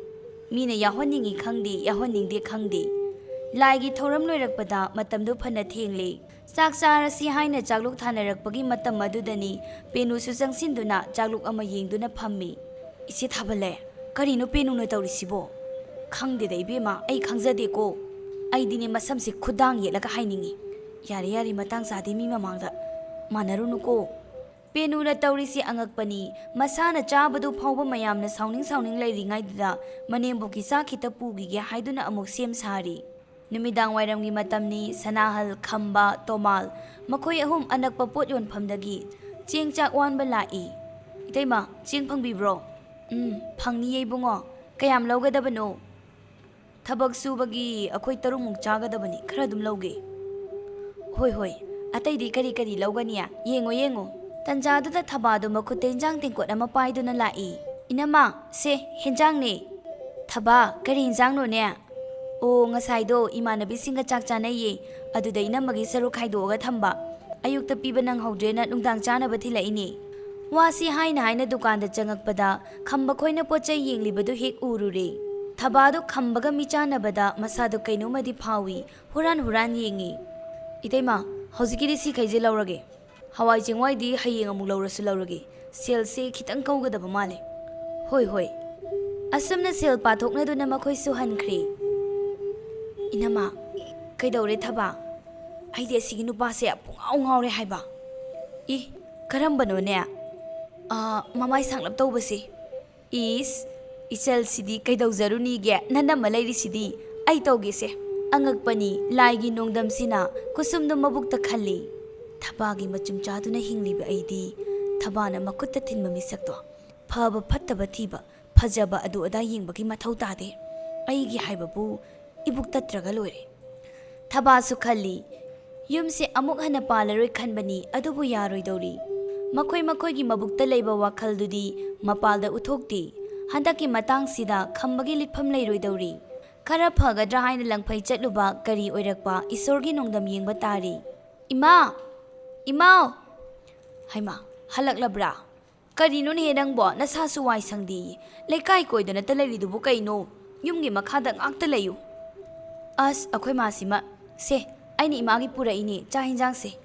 ꯃꯤꯅ ꯌꯥꯎꯍꯟꯅꯤꯡꯏ ꯈꯪꯗꯦ, ꯌꯥꯎꯍꯟꯅꯤꯡꯗꯦ ꯈꯪꯗꯦ꯫ ꯂꯥꯏꯒꯤ ꯊꯧꯔꯝ ꯂꯣꯏꯔꯛꯄꯗ ꯃꯇꯝꯗꯨ ꯐꯅ ꯊꯦꯡꯂꯦ꯫ ꯆꯥꯛ ꯆꯥꯔꯁꯤ ꯍꯥꯏꯅ ꯆꯥꯛꯂꯨꯛ ꯊꯥꯅꯔꯛꯄꯒꯤ ꯃꯇꯝ ꯑꯗꯨꯗꯅꯤ ꯄꯦꯅꯨꯁꯨ ꯆꯪꯁꯤꯟꯗꯨꯅ ꯆꯥꯛꯂꯨꯛ ꯑꯃ ꯌꯦꯡꯗꯨꯅ ꯐꯝꯃꯤ꯫ "ꯏꯆꯦ ꯊꯥꯕꯜꯂꯦ, ꯀꯔꯤꯅꯣ ꯄꯦꯅꯨꯅ ꯇꯧꯔꯤꯁꯤꯕꯣ?" "ꯈꯪꯗꯦꯗ ꯏꯕꯦꯝꯃ, ꯑꯩ ꯈꯪꯖꯗꯦꯀꯣ꯫ ꯑꯩꯗꯤꯅꯦ, ꯃꯁꯝꯁꯦ ꯈꯨꯗꯥꯡ ꯌꯦꯠꯂꯒ ꯍꯥꯏꯅꯤꯡꯉꯤ꯫" "ꯌꯥꯔꯦ, ꯌꯥꯔꯦ, ꯃꯇꯥꯡ ꯆꯥꯗꯦ, ꯃꯤ ꯃꯃꯥꯡꯗ ꯃꯥꯟꯅꯔꯨꯅꯨꯀꯣ꯫" ꯄꯦꯅꯨꯅ ꯇꯧꯔꯤꯁꯤ ꯑꯉꯛꯄꯅꯤ꯫ ꯃꯁꯥꯅ ꯆꯥꯕꯗꯨ ꯐꯥꯎꯕ ꯃꯌꯥꯝꯅ ꯁꯥꯎꯅꯤꯡ ꯁꯥꯎꯅꯤꯡ ꯂꯩꯔꯤꯉꯩꯗꯨꯗ ꯃꯅꯦꯝꯕꯣꯛꯀꯤ ꯆꯥꯛ ꯈꯤꯇ ꯄꯨꯈꯤꯒꯦ ꯍꯥꯏꯗꯨꯅ ꯑꯃꯨꯛ ꯁꯦꯝ ꯁꯥꯔꯤ꯫ ꯅꯨꯃꯤꯗꯥꯡ ꯋꯥꯏꯔꯝꯒꯤ ꯃꯇꯝꯅꯤ꯫ ꯁꯅꯥꯍꯜ, ꯈꯝꯕ, ꯇꯣꯃꯥꯜ, ꯃꯈꯣꯏ ꯑꯍꯨꯝ ꯑꯅꯛꯄ ꯄꯣꯠ ꯌꯣꯟꯐꯝꯗꯒꯤ ꯆꯦꯡ ꯆꯥꯛ ꯋꯥꯟꯕ ꯂꯥꯛꯏ꯫ "ꯏꯇꯩꯃ, ꯆꯦꯡ ꯐꯪꯕꯤꯕ꯭ꯔꯣ?" "ꯎꯝ, ꯐꯪꯅꯤꯌꯦ ꯏꯕꯨꯡꯉꯣ꯫ ꯀꯌꯥꯝ ꯂꯧꯒꯗꯕꯅꯣ?" "ꯊꯕꯛ ꯁꯨꯕꯒꯤ ꯑꯩꯈꯣꯏ ꯇꯔꯨꯛꯃꯨꯛ ꯆꯥꯒꯗꯕꯅꯤ, ꯈꯔ ꯑꯗꯨꯝ ꯂꯧꯒꯦ꯫" "ꯍꯣꯏ, ꯍꯣꯏ꯫ ꯑꯇꯩꯗꯤ ꯀꯔꯤ ꯀꯔꯤ ꯂꯧꯒꯅꯤ? ꯌꯦꯡꯉꯣ, ꯌꯦꯡꯉꯣ꯫" ꯇꯟꯖꯥꯗꯨꯗ ꯊꯕꯥꯗꯣ ꯃꯈꯨꯠꯇ ꯏꯟꯖꯥꯡ ꯇꯦꯡꯀꯣꯠ ꯑꯃ ꯄꯥꯏꯗꯨꯅ ꯂꯥꯛꯏ꯫ "ꯏꯅꯝꯃ, ꯁꯦ, ꯍꯦꯟꯖꯥꯡꯅꯦ꯫" "ꯊꯕꯥ, ꯀꯔꯤ ꯍꯦꯟꯖꯥꯡꯅꯣꯅꯦ?" "ꯑꯣ, ꯉꯁꯥꯏꯗꯣ ꯏꯃꯥꯟꯅꯕꯤꯁꯤꯡꯒ ꯆꯥꯛ ꯆꯥꯅꯩꯌꯦ, ꯑꯗꯨꯗ ꯏꯅꯝꯃꯒꯤ ꯁꯔꯨꯛ ꯈꯥꯏꯗꯣꯛꯑꯒ ꯊꯝꯕ꯫ ꯑꯌꯨꯛꯇ ꯄꯤꯕ ꯅꯪꯍꯧꯗ꯭ꯔꯦꯅ ꯅꯨꯡꯗꯥꯡ ꯆꯥꯅꯕ ꯊꯤꯜꯂꯛꯏꯅꯦ꯫" ꯋꯥꯁꯤ ꯍꯥꯏꯅ ꯍꯥꯏꯅ ꯗꯨꯀꯥꯟꯗ ꯆꯪꯉꯛꯄꯗ ꯈꯝꯕ ꯈꯣꯏꯅ ꯄꯣꯠ ꯆꯩ ꯌꯦꯡꯂꯤꯕꯗꯨ ꯍꯦꯛ ꯎꯔꯨꯔꯦ꯫ ꯊꯕꯥꯗꯨ ꯈꯝꯕꯒ ꯃꯤꯆꯥꯟꯅꯕꯗ ꯃꯁꯥꯗꯨ ꯀꯩꯅꯣꯝꯃꯗꯤ ꯐꯥꯎꯏ꯫ ꯍꯨꯔꯥꯟ ꯍꯨꯔꯥꯟ ꯌꯦꯡꯉꯤ꯫ "ꯏꯇꯩꯃ, ꯍꯧꯖꯤꯛꯀꯤꯗꯤ ꯁꯤꯈꯩꯁꯦ ꯂꯧꯔꯒꯦ꯫ ꯍꯋꯥꯏ ꯆꯦꯡꯋꯥꯏꯗꯤ ꯍꯌꯦꯡ ꯑꯃꯨꯛ ꯂꯧꯔꯁꯨ ꯂꯧꯔꯒꯦ꯫ ꯁꯦꯜꯁꯦ ꯈꯤꯇꯪ ꯀꯧꯒꯗꯕ ꯃꯥꯜꯂꯦ꯫ ꯍꯣꯏ, ꯍꯣꯏ꯫ ꯑꯁꯨꯝꯅ ꯁꯦꯜ ꯄꯥꯊꯣꯛꯅꯗꯨꯅ ꯃꯈꯣꯏꯁꯨ ꯍꯟꯈ꯭ꯔꯦ꯫ ꯏꯅꯝꯃ, ꯀꯩꯗꯧꯔꯦ ꯊꯕꯥ? ꯑꯩꯗꯤ ꯑꯁꯤꯒꯤ ꯅꯨꯄꯥꯁꯦ ꯄꯨꯡꯉꯥꯎ ꯉꯥꯎꯔꯦ ꯍꯥꯏꯕ꯫ ꯏ, ꯀꯔꯝꯕꯅꯣꯅꯦ? ꯑꯥ, ꯃꯃꯥꯏ ꯁꯥꯡꯂꯞ ꯇꯧꯕꯁꯦ꯫ ꯏꯁ, ꯏꯆꯜꯁꯤꯗꯤ ꯀꯩꯗꯧꯖꯔꯨꯅꯤꯒꯦ? ꯅꯅꯝꯃ ꯂꯩꯔꯤꯁꯤꯗꯤ꯫ ꯑꯩ ꯇꯧꯒꯦꯁꯦ꯫ ꯑꯉꯛꯄꯅꯤ, ꯂꯥꯏꯒꯤ ꯅꯣꯡꯗꯝꯁꯤꯅ ꯀꯨꯁꯨꯝꯗꯨ ꯃꯕꯨꯛꯇ ꯈꯜꯂꯤ꯫ ꯊꯕꯥꯒꯤ ꯃꯆꯨꯝ ꯆꯥꯗꯨꯅ ꯍꯤꯡꯂꯤꯕ ꯑꯩꯗꯤ ꯊꯕꯥꯅ ꯃꯈꯨꯠꯇ ꯊꯤꯟꯕ ꯃꯤꯁꯛꯇꯣ ꯐꯕ ꯐꯠꯇꯕ ꯊꯤꯕ, ꯐꯖꯕ ꯑꯗꯨ ꯑꯗꯥ ꯌꯦꯡꯕꯒꯤ ꯃꯊꯧ ꯇꯥꯗꯦ꯫ ꯑꯩꯒꯤ ꯍꯥꯏꯕꯕꯨ ꯏꯕꯨꯛ ꯇꯠꯇ꯭ꯔꯒ ꯂꯣꯏꯔꯦ꯫ ꯊꯕꯥꯁꯨ ꯈꯜꯂꯤ, ꯌꯨꯝꯁꯦ ꯑꯃꯨꯛ ꯍꯟꯅ ꯄꯥꯜꯂꯔꯣꯏ ꯈꯟꯕꯅꯤ, ꯑꯗꯨꯕꯨ ꯌꯥꯔꯣꯏꯗꯧꯔꯤ꯫ ꯃꯈꯣꯏ ꯃꯈꯣꯏꯒꯤ ꯃꯕꯨꯛꯇ ꯂꯩꯕ ꯋꯥꯈꯜꯗꯨꯗꯤ ꯃꯄꯥꯜꯗ ꯎꯠꯊꯣꯛꯇꯦ꯫ ꯍꯟꯗꯛꯀꯤ ꯃꯇꯥꯡꯁꯤꯗ ꯈꯝꯕꯒꯤ ꯂꯤꯠꯐꯝ ꯂꯩꯔꯣꯏꯗꯧꯔꯤ꯫ ꯈꯔ ꯐꯒꯗ꯭ꯔꯥ ꯍꯥꯏꯅ ꯂꯪꯐꯩ ꯆꯠꯂꯨꯕ ꯀꯔꯤ ꯑꯣꯏꯔꯛꯄ ꯏꯁꯣꯔꯒꯤ ꯅꯣꯡꯗꯝ ꯌꯦꯡꯕ ꯇꯥꯔꯤ꯫ "ꯏꯃꯥ! ꯏꯃꯥꯎ!" ꯍꯩꯃꯥ, ꯍꯜꯂꯛꯂꯕ꯭ꯔꯥ? ꯀꯔꯤꯅꯣꯅꯦꯍꯦ ꯅꯪꯕꯣ? ꯅꯁꯥꯁꯨ ꯋꯥꯏ ꯁꯪꯗꯦꯌꯦ꯫ ꯂꯩꯀꯥꯏ ꯀꯣꯏꯗꯅꯇ ꯂꯩꯔꯤꯗꯨꯕꯨ ꯀꯩꯅꯣ? ꯌꯨꯝꯒꯤ ꯃꯈꯥꯗ ꯉꯥꯛꯇ ꯂꯩꯌꯨ꯫ ꯑꯁ, ꯑꯩꯈꯣꯏ ꯃꯥꯁꯤꯃ꯫ ꯁꯦ, ꯑꯩꯅ ꯏꯃꯥꯒꯤ ꯄꯨꯔꯛꯏꯅꯦ ꯆꯥꯛ ꯍꯤꯟꯖꯥꯡꯁꯦ꯫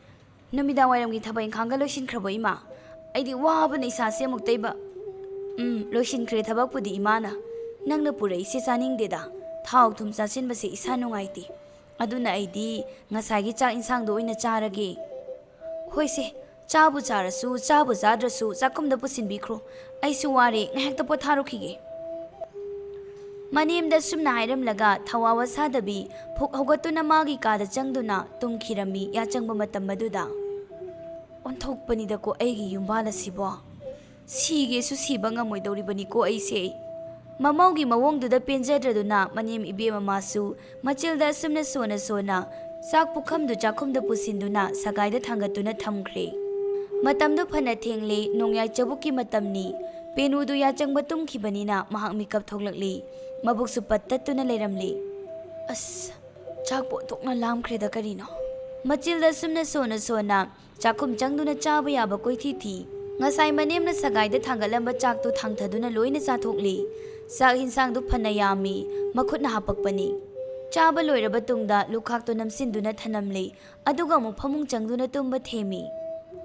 ꯅꯨꯃꯤꯗꯥꯡ ꯋꯥꯏꯔꯝꯒꯤ ꯊꯕꯛ ꯏꯪꯈꯥꯡꯒ ꯂꯣꯏꯁꯤꯟꯈ꯭ꯔꯕꯣ, ꯏꯃꯥ? ꯑꯩꯗꯤ ꯋꯥꯕꯅ ꯏꯁꯥꯁꯦ ꯑꯃꯨꯛꯇꯩꯕ꯫ ꯎꯝ, ꯂꯣꯏꯁꯤꯟꯈ꯭ꯔꯦ ꯊꯕꯛꯄꯨꯗꯤ, ꯏꯃꯥꯅ꯫ ꯅꯪꯅ ꯄꯨꯔꯛꯏꯁꯦ ꯆꯥꯅꯤꯡꯗꯦꯗ꯫ ꯊꯥꯎ ꯊꯨꯝ ꯆꯥꯁꯤꯟꯕꯁꯦ ꯏꯁꯥ ꯅꯨꯡꯉꯥꯏꯇꯦ꯫ ꯑꯗꯨꯅ ꯑꯩꯗꯤ ꯉꯁꯥꯏꯒꯤ ꯆꯥꯛ ꯏꯟꯁꯥꯡꯗꯣ ꯑꯣꯏꯅ ꯆꯥꯔꯒꯦ꯫ ꯍꯣꯏꯁꯦ, ꯆꯥꯕꯨ ꯆꯥꯔꯁꯨ, ꯆꯥꯕꯨ ꯆꯥꯗ꯭ꯔꯁꯨ, ꯆꯥꯛꯈꯨꯝꯗ ꯄꯨꯁꯤꯟꯕꯤꯈ꯭ꯔꯣ꯫ ꯑꯩꯁꯨ ꯋꯥꯔꯦ, ꯉꯥꯏꯍꯥꯛꯇ ꯄꯣꯊꯥꯔꯨꯈꯤꯒꯦ꯫ ꯃꯅꯦꯝꯗ ꯁꯨꯝꯅ ꯍꯥꯏꯔꯝꯂꯒ, ꯊꯋꯥ ꯋꯥ ꯁꯥꯗꯕꯤ, ꯐꯨꯛ ꯍꯧꯒꯠꯇꯨꯅ ꯃꯥꯒꯤ ꯀꯥꯗ ꯆꯪꯗꯨꯅ ꯇꯨꯝꯈꯤꯔꯝꯃꯤ ꯌꯥꯆꯪꯕ ꯃꯇꯝ ꯑꯗꯨꯗ꯫ ꯑꯣꯟꯊꯣꯛꯄꯅꯤꯗꯀꯣ ꯑꯩꯒꯤ ꯌꯨꯝꯕꯥꯜ ꯑꯁꯤꯕꯣ꯫ ꯁꯤꯒꯦꯁꯨ ꯁꯤꯕ ꯉꯝꯃꯣꯏꯗꯧꯔꯤꯕꯅꯤꯀꯣ ꯑꯩꯁꯦ꯫ ꯃꯃꯧꯒꯤ ꯃꯑꯣꯡꯗꯨꯗ ꯄꯦꯟꯖꯗ꯭ꯔꯗꯨꯅ ꯃꯅꯦꯝ ꯏꯕꯦꯝꯃ ꯃꯥꯁꯨ ꯃꯆꯤꯜꯗ ꯑꯁꯨꯝꯅ ꯁꯣꯟꯅ ꯁꯣꯟꯅ ꯆꯥꯛ ꯄꯨꯈꯝꯗꯨ ꯆꯥꯛꯈꯨꯝꯗ ꯄꯨꯁꯤꯟꯗꯨꯅ ꯁꯒꯥꯏꯗ ꯊꯥꯡꯒꯠꯇꯨꯅ ꯊꯝꯈ꯭ꯔꯦ꯫ ꯃꯇꯝꯗꯨ ꯐꯅ ꯊꯦꯡꯂꯦ, ꯅꯣꯡꯌꯥꯏ ꯆꯕꯨꯛꯀꯤ ꯃꯇꯝꯅꯤ꯫ ꯄꯦꯅꯨꯗꯨ ꯌꯥꯆꯪꯕ ꯇꯨꯝꯈꯤꯕꯅꯤꯅ ꯃꯍꯥꯛ ꯃꯤꯀꯞ ꯊꯣꯛꯂꯛꯂꯤ꯫ ꯃꯕꯨꯛꯁꯨ ꯄꯠ ꯇꯠꯇꯨꯅ ꯂꯩꯔꯝꯂꯤ꯫ ꯑꯁ, ꯆꯥꯛꯄꯨ ꯑꯣꯟꯊꯣꯛꯅ ꯂꯥꯝꯈ꯭ꯔꯦꯗ ꯀꯔꯤꯅꯣ꯫ ꯃꯆꯤꯜꯗ ꯑꯁꯨꯝꯅ ꯁꯣꯟꯅ ꯁꯣꯟꯅ ꯆꯥꯛꯈꯨꯝ ꯆꯪꯗꯨꯅ ꯆꯥꯕ ꯌꯥꯕ ꯀꯣꯏꯊꯤ ꯊꯤ꯫ ꯉꯁꯥꯏ ꯃꯅꯦꯝꯅ ꯁꯒꯥꯏꯗ ꯊꯥꯡꯒꯠꯂꯝꯕ ꯆꯥꯛꯇꯨ ꯊꯥꯡꯊꯗꯨꯅ ꯂꯣꯏꯅ ꯆꯥꯊꯣꯛꯂꯤ꯫ ꯆꯥꯛ ꯍꯤꯟꯁꯥꯡꯗꯨ ꯐꯅ ꯌꯥꯝꯃꯤ, ꯃꯈꯨꯠꯅ ꯍꯥꯄꯛꯄꯅꯤ꯫ ꯆꯥꯕ ꯂꯣꯏꯔꯕ ꯇꯨꯡꯗ ꯂꯨꯈꯥꯛꯇꯣ ꯅꯝꯁꯤꯟꯗꯨꯅ ꯊꯅꯝꯂꯦ, ꯑꯗꯨꯒ ꯑꯃꯨꯛ ꯐꯃꯨꯡ ꯆꯪꯗꯨꯅ ꯇꯨꯝꯕ ꯊꯦꯝꯃꯤ꯫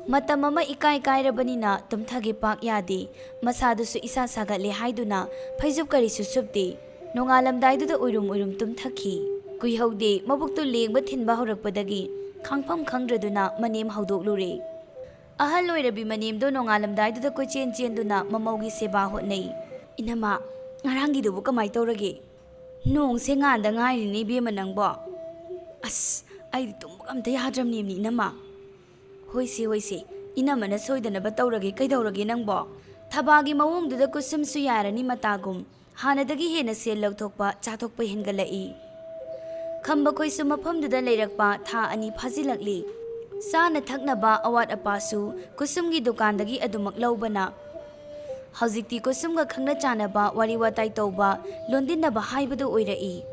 ꯃꯇꯝ ꯑꯃ ꯏꯀꯥꯏ ꯀꯥꯏꯔꯕꯅꯤꯅ ꯇꯨꯝꯊꯒꯦ ꯄꯥꯛ ꯌꯥꯗꯦ, ꯃꯁꯥꯗꯨꯁꯨ ꯏꯁꯥ ꯁꯥꯒꯠꯂꯦ ꯍꯥꯏꯗꯨꯅ ꯐꯩꯖꯨꯞ ꯀꯔꯤꯁꯨ ꯁꯨꯞꯇꯦ꯫ ꯅꯣꯡꯉꯥꯜꯂꯝꯗꯥꯏꯗꯨꯗ ꯎꯏꯔꯨꯝ ꯎꯏꯔꯨꯝ ꯇꯨꯝꯊꯈꯤ꯫ ꯀꯨꯏꯍꯧꯗꯦ, ꯃꯕꯨꯛꯇꯨ ꯂꯦꯡꯕ ꯊꯤꯟꯕ ꯍꯧꯔꯛꯄꯗꯒꯤ ꯈꯥꯡꯐꯝ ꯈꯪꯗ꯭ꯔꯗꯨꯅ ꯃꯅꯦꯝ ꯍꯧꯗꯣꯛꯂꯨꯔꯦ꯫ ꯑꯍꯜ ꯑꯣꯏꯔꯕꯤ ꯃꯅꯦꯝꯗꯣ ꯅꯣꯡꯉꯥꯜꯂꯝꯗꯥꯏꯗꯨꯗ ꯀꯣꯏꯆꯦꯟ ꯆꯦꯟꯗꯨꯅ ꯃꯃꯧꯒꯤ ꯁꯦꯕꯥ ꯍꯣꯠꯅꯩ꯫ "ꯏꯅꯝꯃ, ꯉꯔꯥꯡꯒꯤꯗꯨꯕꯨ ꯀꯃꯥꯏ ꯇꯧꯔꯒꯦ?" "ꯅꯣꯡꯁꯦ ꯉꯥꯟꯗ ꯉꯥꯏꯔꯤꯅꯦ ꯏꯕꯦꯝꯃ ꯅꯪꯕꯣ꯫ ꯑꯁ, ꯑꯩꯗꯤ ꯇꯨꯝꯕꯒ ꯑꯝꯇ ꯌꯥꯗ꯭ꯔꯕꯅꯦꯃꯤ ꯏꯅꯝꯃ꯫" "ꯍꯣꯏꯁꯦ, ꯍꯣꯏꯁꯦ, ꯏꯅꯝꯃꯅ ꯁꯣꯏꯗꯅꯕ ꯇꯧꯔꯒꯦ, ꯀꯩꯗꯧꯔꯒꯦ ꯅꯪꯕꯣ?" ꯊꯕꯥꯒꯤ ꯃꯑꯣꯡꯗꯨꯗ ꯀꯨꯁꯨꯝꯁꯨ ꯌꯥꯔꯅꯤ ꯃꯇꯥꯒꯨꯝ꯫ ꯍꯥꯟꯅꯗꯒꯤ ꯍꯦꯟꯅ ꯁꯦꯜ ꯂꯧꯊꯣꯛꯄ, ꯆꯥꯊꯣꯛꯄ ꯍꯦꯟꯒꯠꯂꯛꯏ꯫ ꯈꯝꯕꯈꯣꯏꯁꯨ ꯃꯐꯝꯗꯨꯗ ꯂꯩꯔꯛꯄ ꯊꯥ ꯑꯅꯤ ꯐꯥꯖꯤꯜꯂꯛꯂꯤ꯫ ꯆꯥꯅ ꯊꯛꯅꯕ ꯑꯋꯥꯠ ꯑꯄꯥꯁꯨ ꯀꯨꯁꯨꯝꯒꯤ ꯗꯨꯀꯥꯟꯗꯒꯤ ꯑꯗꯨꯃꯛ ꯂꯧꯕꯅ ꯍꯧꯖꯤꯛꯇꯤ ꯀꯨꯁꯨꯝꯒ ꯈꯪꯅ ꯆꯥꯟꯅꯕ, ꯋꯥꯔꯤ ꯋꯥꯇꯥꯏ ꯇꯧꯕ, ꯂꯣꯟꯗꯤꯟꯅꯕ ꯍꯥꯏꯕꯗꯨ ꯑꯣꯏꯔꯛꯏ꯫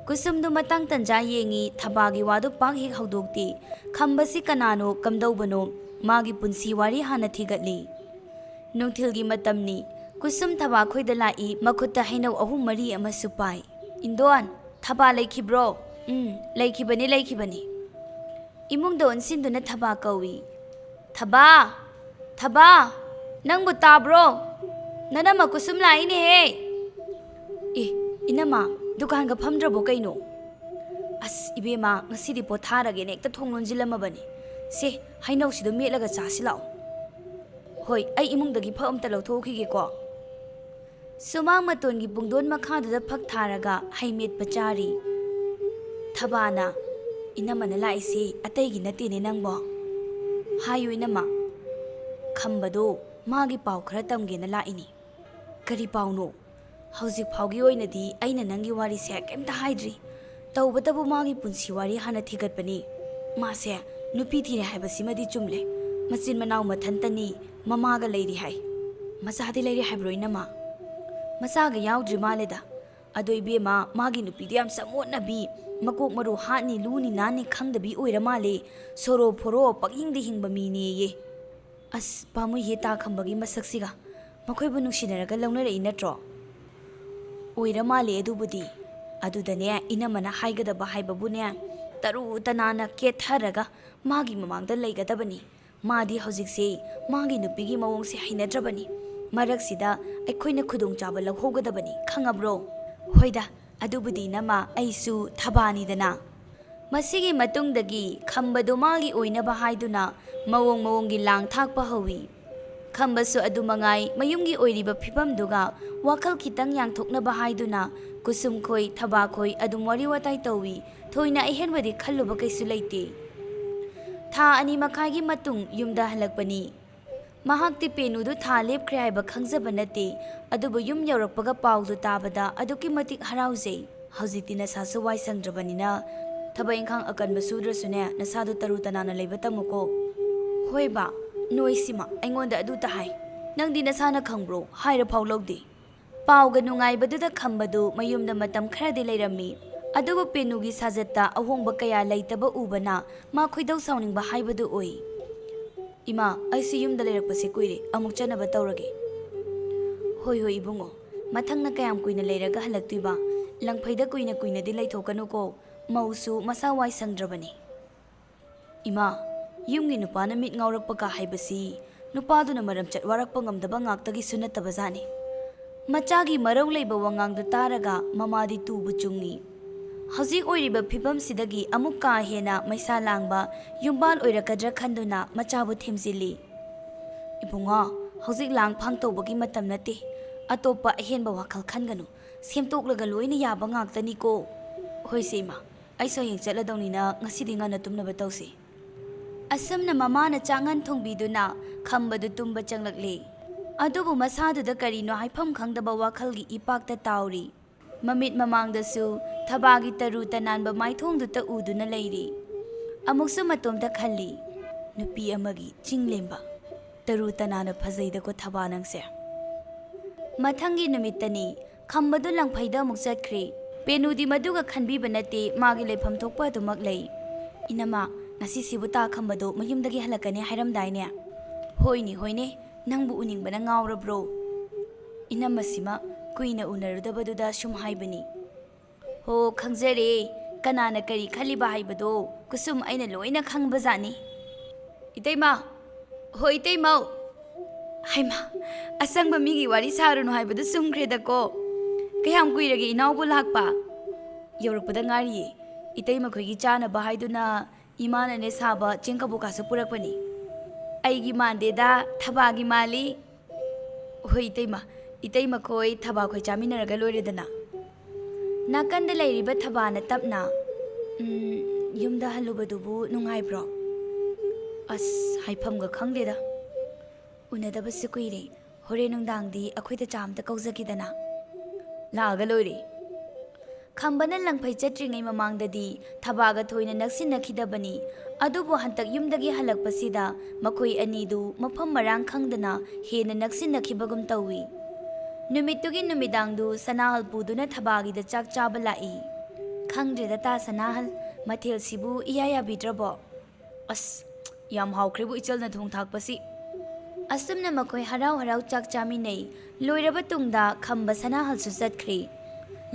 ꯀꯨꯁꯨꯝꯗꯨ ꯃꯇꯥꯡ ꯇꯟꯖꯥ ꯌꯦꯡꯉꯤ, ꯊꯕꯥꯒꯤ ꯋꯥꯗꯨ ꯄꯥꯛ ꯍꯦꯛ ꯍꯧꯗꯣꯛꯇꯦ꯫ ꯈꯝꯕꯁꯤ ꯀꯅꯥꯅꯣ, ꯀꯝꯗꯧꯕꯅꯣ? ꯃꯥꯒꯤ ꯄꯨꯟꯁꯤ ꯋꯥꯔꯤ ꯍꯥꯟꯅ ꯊꯤꯒꯠꯂꯤ꯫ ꯅꯨꯡꯊꯤꯜꯒꯤ ꯃꯇꯝꯅꯤ꯫ ꯀꯨꯁꯨꯝ ꯊꯕꯥ ꯈꯣꯏꯗ ꯂꯥꯛꯏ, ꯃꯈꯨꯠꯇ ꯍꯩꯅꯧ ꯑꯍꯨꯝ ꯃꯔꯤ ꯑꯃꯁꯨ ꯄꯥꯏ꯫ "ꯏꯟꯗꯣꯟ, ꯊꯕꯥ ꯂꯩꯈꯤꯕ꯭ꯔꯣ?" "ꯎꯝ, ꯂꯩꯈꯤꯕꯅꯤ, ꯂꯩꯈꯤꯕꯅꯤ꯫" ꯏꯃꯨꯡꯗ ꯑꯣꯟꯁꯤꯟꯗꯨꯅ ꯊꯕꯥ ꯀꯧꯏ꯫ "ꯊꯕꯥ! ꯊꯕꯥ! ꯅꯪꯕꯨ ꯇꯥꯕ꯭ꯔꯣ? ꯅꯅꯝꯃ ꯀꯨꯁꯨꯝ ꯂꯥꯛꯏꯅꯦꯍꯦ!" "ꯑꯦ, ꯏꯅꯝꯃ, ꯗꯨꯀꯥꯟꯒ ꯐꯝꯗ꯭ꯔꯕꯣ ꯀꯩꯅꯣ?" "ꯑꯁ, ꯏꯕꯦꯝꯃ, ꯉꯁꯤꯗꯤ ꯄꯣꯊꯥꯔꯒꯦꯅ ꯍꯦꯛꯇ ꯊꯣꯡ ꯂꯣꯟꯁꯤꯜꯂꯝꯃꯕꯅꯤ꯫ ꯁꯦ, ꯍꯩꯅꯧꯁꯤꯗꯣ ꯃꯦꯠꯂꯒ ꯆꯥꯁꯤ ꯂꯥꯛꯑꯣ꯫" "ꯍꯣꯏ, ꯑꯩ ꯏꯃꯨꯡꯗꯒꯤ ꯐꯛ ꯑꯝꯇ ꯂꯧꯊꯣꯛꯎꯈꯤꯒꯦꯀꯣ꯫" ꯁꯨꯃꯥꯡ ꯃꯇꯣꯟꯒꯤ ꯄꯨꯡꯗꯣꯟ ꯃꯈꯥꯗꯨꯗ ꯐꯛ ꯊꯥꯔꯒ ꯍꯩ ꯃꯦꯠꯄ ꯆꯥꯔꯤ꯫ ꯊꯕꯥꯅ, "ꯏꯅꯝꯃꯅ ꯂꯥꯛꯏꯁꯦ ꯑꯇꯩꯒꯤ ꯅꯠꯇꯦꯅꯦ ꯅꯪꯕꯣ꯫" "ꯍꯥꯏꯌꯨ ꯏꯅꯝꯃ꯫" "ꯈꯝꯕꯗꯣ ꯃꯥꯒꯤ ꯄꯥꯎ ꯈꯔ ꯇꯝꯒꯦꯅ ꯂꯥꯛꯏꯅꯤ꯫" "ꯀꯔꯤ ꯄꯥꯎꯅꯣ?" "ꯍꯧꯖꯤꯛ ꯐꯥꯎꯒꯤ ꯑꯣꯏꯅꯗꯤ ꯑꯩꯅ ꯅꯪꯒꯤ ꯋꯥꯔꯤꯁꯦ ꯀꯩꯝꯇ ꯍꯥꯏꯗ꯭ꯔꯤ꯫ ꯇꯧꯕꯇꯕꯨ ꯃꯥꯒꯤ ꯄꯨꯟꯁꯤ ꯋꯥꯔꯤ ꯍꯥꯟꯅ ꯊꯤꯒꯠꯄꯅꯤ꯫ ꯃꯥꯁꯦ ꯅꯨꯄꯤ ꯊꯤꯔꯦ ꯍꯥꯏꯕꯁꯤꯃꯗꯤ ꯆꯨꯝꯂꯦ꯫ ꯃꯆꯤꯟ ꯃꯅꯥꯎ ꯃꯊꯟꯇꯅꯤ, ꯃꯃꯥꯒ ꯂꯩꯔꯤ ꯍꯥꯏ꯫" "ꯃꯆꯥꯗꯤ ꯂꯩꯔꯦ ꯍꯥꯏꯕ꯭ꯔꯣ ꯏꯅꯝꯃ?" "ꯃꯆꯥꯒ ꯌꯥꯎꯗ꯭ꯔꯤ ꯃꯥꯜꯂꯦꯗ꯫ ꯑꯗꯣ ꯏꯕꯦꯝꯃ, ꯃꯥꯒꯤ ꯅꯨꯄꯤꯗꯣ ꯌꯥꯝ ꯆꯃꯣꯠꯅꯕꯤ, ꯃꯀꯣꯛ ꯃꯔꯨ ꯍꯥꯠꯅꯤ ꯂꯨꯅꯤ ꯅꯥꯟꯅꯤ ꯈꯪꯗꯕꯤ ꯑꯣꯏꯔ ꯃꯥꯜꯂꯦ꯫ ꯁꯣꯔꯣ ꯐꯣꯔꯣ ꯄꯪꯍꯤꯡꯗ ꯍꯤꯡꯕ ꯃꯤꯅꯦꯌꯦ꯫" "ꯑꯁ, ꯄꯥꯝꯃꯨꯏꯍꯦ ꯇꯥ ꯈꯝꯕꯒꯤ ꯃꯁꯛꯁꯤꯒ꯫ ꯃꯈꯣꯏꯕꯨ ꯅꯨꯡꯁꯤꯅꯔꯒ ꯂꯧꯅꯔꯛꯏ ꯅꯠꯇ꯭ꯔꯣ?" "ꯑꯣꯏꯔ ꯃꯥꯜꯂꯦ ꯑꯗꯨꯕꯨꯗꯤ꯫ ꯑꯗꯨꯗꯅꯦ, ꯏꯅꯝꯃꯅ ꯍꯥꯏꯒꯗꯕ ꯍꯥꯏꯕꯕꯨꯅꯦ, ꯇꯔꯨ ꯇꯅꯥꯟꯅ ꯀꯦꯊꯔꯒ ꯃꯥꯒꯤ ꯃꯃꯥꯡꯗ ꯂꯩꯒꯗꯕꯅꯤ꯫ ꯃꯥꯗꯤ ꯍꯧꯖꯤꯛꯁꯦ ꯃꯥꯒꯤ ꯅꯨꯄꯤꯒꯤ ꯃꯑꯣꯡꯁꯦ ꯍꯩꯅꯗ꯭ꯔꯕꯅꯤ꯫ ꯃꯔꯛꯁꯤꯗ ꯑꯩꯈꯣꯏꯅ ꯈꯨꯗꯣꯡꯆꯥꯕ ꯂꯧꯍꯧꯒꯗꯕꯅꯤ, ꯈꯪꯉꯕ꯭ꯔꯣ? ꯍꯣꯏꯗ, ꯑꯗꯨꯕꯨꯗꯤ ꯏꯅꯝꯃ, ꯑꯩꯁꯨ ꯊꯕꯥꯅꯤꯗꯅ꯫ ꯃꯁꯤꯒꯤ ꯃꯇꯨꯡꯗꯒꯤ ꯈꯝꯕꯗꯨ ꯃꯥꯒꯤ ꯑꯣꯏꯅꯕ ꯍꯥꯏꯗꯨꯅ ꯃꯑꯣꯡ ꯃꯑꯣꯡꯒꯤ ꯂꯥꯡ ꯊꯥꯛꯄ ꯍꯧꯏ꯫ ꯈꯝꯕꯁꯨ ꯑꯗꯨ ꯃꯉꯥꯏ, ꯃꯌꯨꯝꯒꯤ ꯑꯣꯏꯔꯤꯕ ꯐꯤꯕꯝꯗꯨꯒ ꯋꯥꯈꯜ ꯈꯤꯇꯪ ꯌꯥꯡꯊꯣꯛꯅꯕ ꯍꯥꯏꯗꯨꯅ ꯀꯨꯁꯨꯝꯈꯣꯏ, ꯊꯕꯥꯈꯣꯏ ꯑꯗꯨꯝ ꯋꯥꯔꯤ ꯋꯥꯇꯥꯏ ꯇꯧꯏ꯫ ꯊꯣꯏꯅ ꯑꯍꯦꯟꯕꯗꯤ ꯈꯜꯂꯨꯕ ꯀꯩꯁꯨ ꯂꯩꯇꯦ꯫ ꯊꯥ ꯑꯅꯤ ꯃꯈꯥꯏꯒꯤ ꯃꯇꯨꯡ ꯌꯨꯝꯗ ꯍꯜꯂꯛꯄꯅꯤ꯫ ꯃꯍꯥꯛꯇꯤ ꯄꯦꯅꯨꯗꯨ ꯊꯥ ꯂꯦꯞꯈ꯭ꯔꯦ ꯍꯥꯏꯕ ꯈꯪꯖꯕ ꯅꯠꯇꯦ, ꯑꯗꯨꯕꯨ ꯌꯨꯝ ꯌꯧꯔꯛꯄꯒ ꯄꯥꯎꯗꯨ ꯇꯥꯕꯗ ꯑꯗꯨꯛꯀꯤ ꯃꯇꯤꯛ ꯍꯔꯥꯎꯖꯩ꯫ ꯍꯧꯖꯤꯛꯇꯤ ꯅꯁꯥꯁꯨ ꯋꯥꯏ ꯁꯪꯗ꯭ꯔꯕꯅꯤꯅ ꯊꯕꯛ ꯏꯪꯈꯥꯡ ꯑꯀꯟꯕ ꯁꯨꯗ꯭ꯔꯁꯨꯅꯦ, ꯅꯁꯥꯗꯨ ꯇꯔꯨ ꯇꯅꯥꯟꯅ ꯂꯩꯕ ꯇꯝꯃꯨꯀꯣ꯫ ꯍꯣꯏ ꯕꯥ, ꯅꯣꯏꯁꯤꯃ ꯑꯩꯉꯣꯟꯗ ꯑꯗꯨꯇ ꯍꯥꯏ꯫ ꯅꯪꯗꯤ ꯅꯁꯥꯅ ꯈꯪꯕ꯭ꯔꯣ? ꯍꯥꯏꯔ ꯐꯥꯎ ꯂꯧꯗꯦ꯫ ꯄꯥꯎꯒ ꯅꯨꯡꯉꯥꯏꯕꯗꯨꯗ ꯈꯝꯕꯗꯨ ꯃꯌꯨꯝꯗ ꯃꯇꯝ ꯈꯔꯗꯤ ꯂꯩꯔꯝꯃꯤ꯫ ꯑꯗꯨꯕꯨ ꯄꯦꯅꯨꯒꯤ ꯁꯥꯖꯠꯇ ꯑꯍꯣꯡꯕ ꯀꯌꯥ ꯂꯩꯇꯕ ꯎꯕꯅ ꯃꯥ ꯈꯣꯏꯗꯧ ꯁꯥꯎꯅꯤꯡꯕ ꯍꯥꯏꯕꯗꯨ ꯑꯣꯏ꯫ "ꯏꯃꯥ, ꯑꯩꯁꯨ ꯌꯨꯝꯗ ꯂꯩꯔꯛꯄꯁꯦ ꯀꯨꯏꯔꯦ, ꯑꯃꯨꯛ ꯆꯠꯅꯕ ꯇꯧꯔꯒꯦ꯫" "ꯍꯣꯏ, ꯍꯣꯏ, ꯏꯕꯨꯡꯉꯣ, ꯃꯊꯪꯅ ꯀꯌꯥꯝ ꯀꯨꯏꯅ ꯂꯩꯔꯒ ꯍꯜꯂꯛꯇꯣꯏꯕ? ꯂꯪꯐꯩꯗ ꯀꯨꯏꯅ ꯀꯨꯏꯅꯗꯤ ꯂꯩꯊꯣꯛꯀꯅꯨꯀꯣ, ꯃꯧꯁꯨ ꯃꯁꯥ ꯋꯥꯏ ꯁꯪꯗ꯭ꯔꯕꯅꯤ꯫" "ꯏꯃꯥ, ꯌꯨꯝꯒꯤ ꯅꯨꯄꯥꯅ ꯃꯤꯠ ꯉꯥꯎꯔꯛꯄꯒ ꯍꯥꯏꯕꯁꯤ ꯅꯨꯄꯥꯗꯨꯅ ꯃꯔꯝꯆꯠ ꯋꯥꯔꯛꯄ ꯉꯝꯗꯕ ꯉꯥꯛꯇꯒꯤꯁꯨ ꯅꯠꯇꯕꯖꯥꯠꯅꯤ꯫" ꯃꯆꯥꯒꯤ ꯃꯔꯧ ꯂꯩꯕ ꯋꯥꯉꯥꯡꯗꯨ ꯇꯥꯔꯒ ꯃꯃꯥꯗꯤ ꯇꯨꯕꯨ ꯆꯨꯡꯉꯤ꯫ ꯍꯧꯖꯤꯛ ꯑꯣꯏꯔꯤꯕ ꯐꯤꯕꯝꯁꯤꯗꯒꯤ ꯑꯃꯨꯛ ꯀꯥ ꯍꯦꯟꯅ ꯃꯩꯁꯥ ꯂꯥꯡꯕ ꯌꯨꯝꯕꯥꯜ ꯑꯣꯏꯔꯛꯀꯗ꯭ꯔꯥ ꯈꯟꯗꯨꯅ ꯃꯆꯥꯕꯨ ꯊꯦꯝꯖꯤꯜꯂꯤ꯫ "ꯏꯕꯨꯡꯉꯣ, ꯍꯧꯖꯤꯛ ꯂꯥꯡ ꯐꯥꯡ ꯇꯧꯕꯒꯤ ꯃꯇꯝ ꯅꯠꯇꯦ꯫ ꯑꯇꯣꯞꯄ ꯑꯍꯦꯟꯕ ꯋꯥꯈꯜ ꯈꯟꯒꯅꯨ꯫ ꯁꯦꯝꯗꯣꯛꯂꯒ ꯂꯣꯏꯅ ꯌꯥꯕ ꯉꯥꯛꯇꯅꯤꯀꯣ꯫" "ꯍꯣꯏꯁꯦ ꯏꯃꯥ, ꯑꯩꯁꯨ ꯍꯌꯦꯡ ꯆꯠꯂꯗꯧꯅꯤꯅ ꯉꯁꯤꯗꯤ ꯉꯟꯅ ꯇꯨꯝꯅꯕ ꯇꯧꯁꯤ꯫" ꯑꯁꯨꯝꯅ ꯃꯃꯥꯅ ꯆꯥꯛꯉꯟ ꯊꯣꯡꯕꯤꯗꯨꯅ ꯈꯝꯕꯗꯨ ꯇꯨꯝꯕ ꯆꯪꯂꯛꯂꯦ꯫ ꯑꯗꯨꯕꯨ ꯃꯁꯥꯗꯨꯗ ꯀꯔꯤꯅꯣ ꯍꯥꯏꯐꯝ ꯈꯪꯗꯕ ꯋꯥꯈꯜꯒꯤ ꯏꯄꯥꯛꯇ ꯇꯥꯎꯔꯤ꯫ ꯃꯃꯤꯠ ꯃꯃꯥꯡꯗꯁꯨ ꯊꯕꯥꯒꯤ ꯇꯔꯨ ꯇꯅꯥꯟꯕ ꯃꯥꯏꯊꯣꯡꯗꯨꯇ ꯎꯗꯨꯅ ꯂꯩꯔꯤ꯫ ꯑꯃꯨꯛꯁꯨ ꯃꯇꯣꯝꯇ ꯈꯜꯂꯤ, "ꯅꯨꯄꯤ ꯑꯃꯒꯤ ꯆꯤꯡꯂꯦꯝꯕ꯫ ꯇꯔꯨ ꯇꯅꯥꯟꯅ ꯐꯖꯩꯗꯀꯣ ꯊꯕꯥ ꯅꯪꯁꯦ꯫" ꯃꯊꯪꯒꯤ ꯅꯨꯃꯤꯠꯇꯅꯤ꯫ ꯈꯝꯕꯗꯨ ꯂꯪꯐꯩꯗ ꯑꯃꯨꯛ ꯆꯠꯈ꯭ꯔꯦ꯫ ꯄꯦꯅꯨꯗꯤ ꯃꯗꯨꯒ ꯈꯟꯕꯤꯕ ꯅꯠꯇꯦ, ꯃꯥꯒꯤ ꯂꯩꯐꯝ ꯊꯣꯛꯄ ꯑꯗꯨꯃꯛ ꯂꯩ꯫ "ꯏꯅꯝꯃ, ꯉꯁꯤꯁꯤꯕꯨ ꯇꯥ ꯈꯝꯕꯗꯣ ꯃꯌꯨꯝꯗꯒꯤ ꯍꯜꯂꯛꯀꯅꯤ ꯍꯥꯏꯔꯝꯗꯥꯏꯅꯦ?" "ꯍꯣꯏꯅꯦ, ꯍꯣꯏꯅꯦ, ꯅꯪꯕꯨ ꯎꯅꯤꯡꯕꯅ ꯉꯥꯎꯔꯕ꯭ꯔꯣ?" "ꯏꯅꯝꯃꯁꯤꯃ ꯀꯨꯏꯅ ꯎꯅꯔꯨꯗꯕꯗꯨꯗ ꯁꯨꯝ ꯍꯥꯏꯕꯅꯤ꯫" ꯍꯣ, ꯈꯪꯖꯔꯦ꯫ ꯀꯅꯥꯅ ꯀꯔꯤ ꯈꯜꯂꯤꯕ ꯍꯥꯏꯕꯗꯣ ꯀꯨꯁꯨꯝ ꯑꯩꯅ ꯂꯣꯏꯅ ꯈꯪꯕꯖꯥꯠꯅꯤ꯫ ꯏꯇꯩꯃ! ꯍꯣ, ꯏꯇꯩꯃꯧ! ꯍꯩꯃꯥ, ꯑꯁꯪꯕ ꯃꯤꯒꯤ ꯋꯥꯔꯤ ꯁꯥꯔꯨꯅꯨ ꯍꯥꯏꯕꯗꯨ ꯆꯨꯝꯈ꯭ꯔꯦꯗꯀꯣ꯫ ꯀꯌꯥꯝ ꯀꯨꯏꯔꯒꯦ ꯏꯅꯥꯎꯕꯨ ꯂꯥꯛꯄ? ꯌꯧꯔꯛꯄꯗ ꯉꯥꯏꯔꯤꯌꯦ꯫ ꯏꯇꯩꯃꯈꯣꯏꯒꯤ ꯆꯥꯅꯕ ꯍꯥꯏꯗꯨꯅ ꯏꯃꯥꯅꯅꯦ ꯁꯥꯕ ꯆꯦꯡ ꯀꯕꯣꯛꯀꯥꯁꯨ ꯄꯨꯔꯛꯄꯅꯤ꯫ ꯑꯩꯒꯤ ꯃꯥꯟꯗꯦꯗ, ꯊꯕꯥꯒꯤ ꯃꯥꯜꯂꯤ꯫ ꯍꯣꯏ ꯏꯇꯩꯃ, ꯏꯇꯩꯃꯈꯣꯏ ꯊꯕꯥꯈꯣꯏ ꯆꯥꯃꯤꯟꯅꯔꯒ ꯂꯣꯏꯔꯦꯗꯅ꯫ ꯅꯥꯀꯟꯗ ꯂꯩꯔꯤꯕ ꯊꯕꯥꯅ ꯇꯞꯅ, "ꯎꯝ, ꯌꯨꯝꯗ ꯍꯜꯂꯨꯕꯗꯨꯕꯨ ꯅꯨꯡꯉꯥꯏꯕ꯭ꯔꯣ?" "ꯑꯁ, ꯍꯥꯏꯐꯝꯒ ꯈꯪꯗꯦꯗ꯫ ꯎꯅꯗꯕꯁꯨ ꯀꯨꯏꯔꯦ꯫ ꯍꯣꯔꯦꯟ ꯅꯨꯡꯗꯥꯡꯗꯤ ꯑꯩꯈꯣꯏꯗ ꯆꯥ ꯑꯝꯇ ꯀꯧꯖꯒꯦꯗꯅ?" "ꯂꯥꯛꯑꯒ ꯂꯣꯏꯔꯦ꯫" ꯈꯝꯕꯅ ꯂꯪꯐꯩ ꯆꯠꯇ꯭ꯔꯤꯉꯩ ꯃꯃꯥꯡꯗꯗꯤ ꯊꯕꯥꯒ ꯊꯣꯏꯅ ꯅꯛꯁꯤꯟꯅꯈꯤꯗꯕꯅꯤ꯫ ꯑꯗꯨꯕꯨ ꯍꯟꯇꯛ ꯌꯨꯝꯗꯒꯤ ꯍꯜꯂꯛꯄꯁꯤꯗ ꯃꯈꯣꯏ ꯑꯅꯤꯗꯨ ꯃꯐꯝ ꯃꯔꯥꯡ ꯈꯪꯗꯅ ꯍꯦꯟꯅ ꯅꯛꯁꯤꯟꯅꯈꯤꯕꯒꯨꯝ ꯇꯧꯏ꯫ ꯅꯨꯃꯤꯠꯇꯨꯒꯤ ꯅꯨꯃꯤꯗꯥꯡꯗꯨ ꯁꯅꯥꯍꯜ ꯄꯨꯗꯨꯅ ꯊꯕꯥꯒꯤꯗ ꯆꯥꯛ ꯆꯥꯕ ꯂꯥꯛꯏ꯫ "ꯈꯪꯗ꯭ꯔꯦꯗ ꯇꯥ ꯁꯅꯥꯍꯜ, ꯃꯊꯦꯜꯁꯤꯕꯨ ꯏꯌꯥ ꯌꯥꯕꯤꯗ꯭ꯔꯕꯣ?" "ꯑꯁ, ꯌꯥꯝ ꯍꯥꯎꯈ꯭ꯔꯦꯕꯨ ꯏꯆꯜꯅ ꯊꯣꯡ ꯊꯥꯛꯄꯁꯤ꯫" ꯑꯁꯨꯝꯅ ꯃꯈꯣꯏ ꯍꯔꯥꯎ ꯍꯔꯥꯎ ꯆꯥꯛ ꯆꯥꯃꯤꯟꯅꯩ꯫ ꯂꯣꯏꯔꯕ ꯇꯨꯡꯗ ꯈꯝꯕ ꯁꯅꯥꯍꯜꯁꯨ ꯆꯠꯈ꯭ꯔꯦ꯫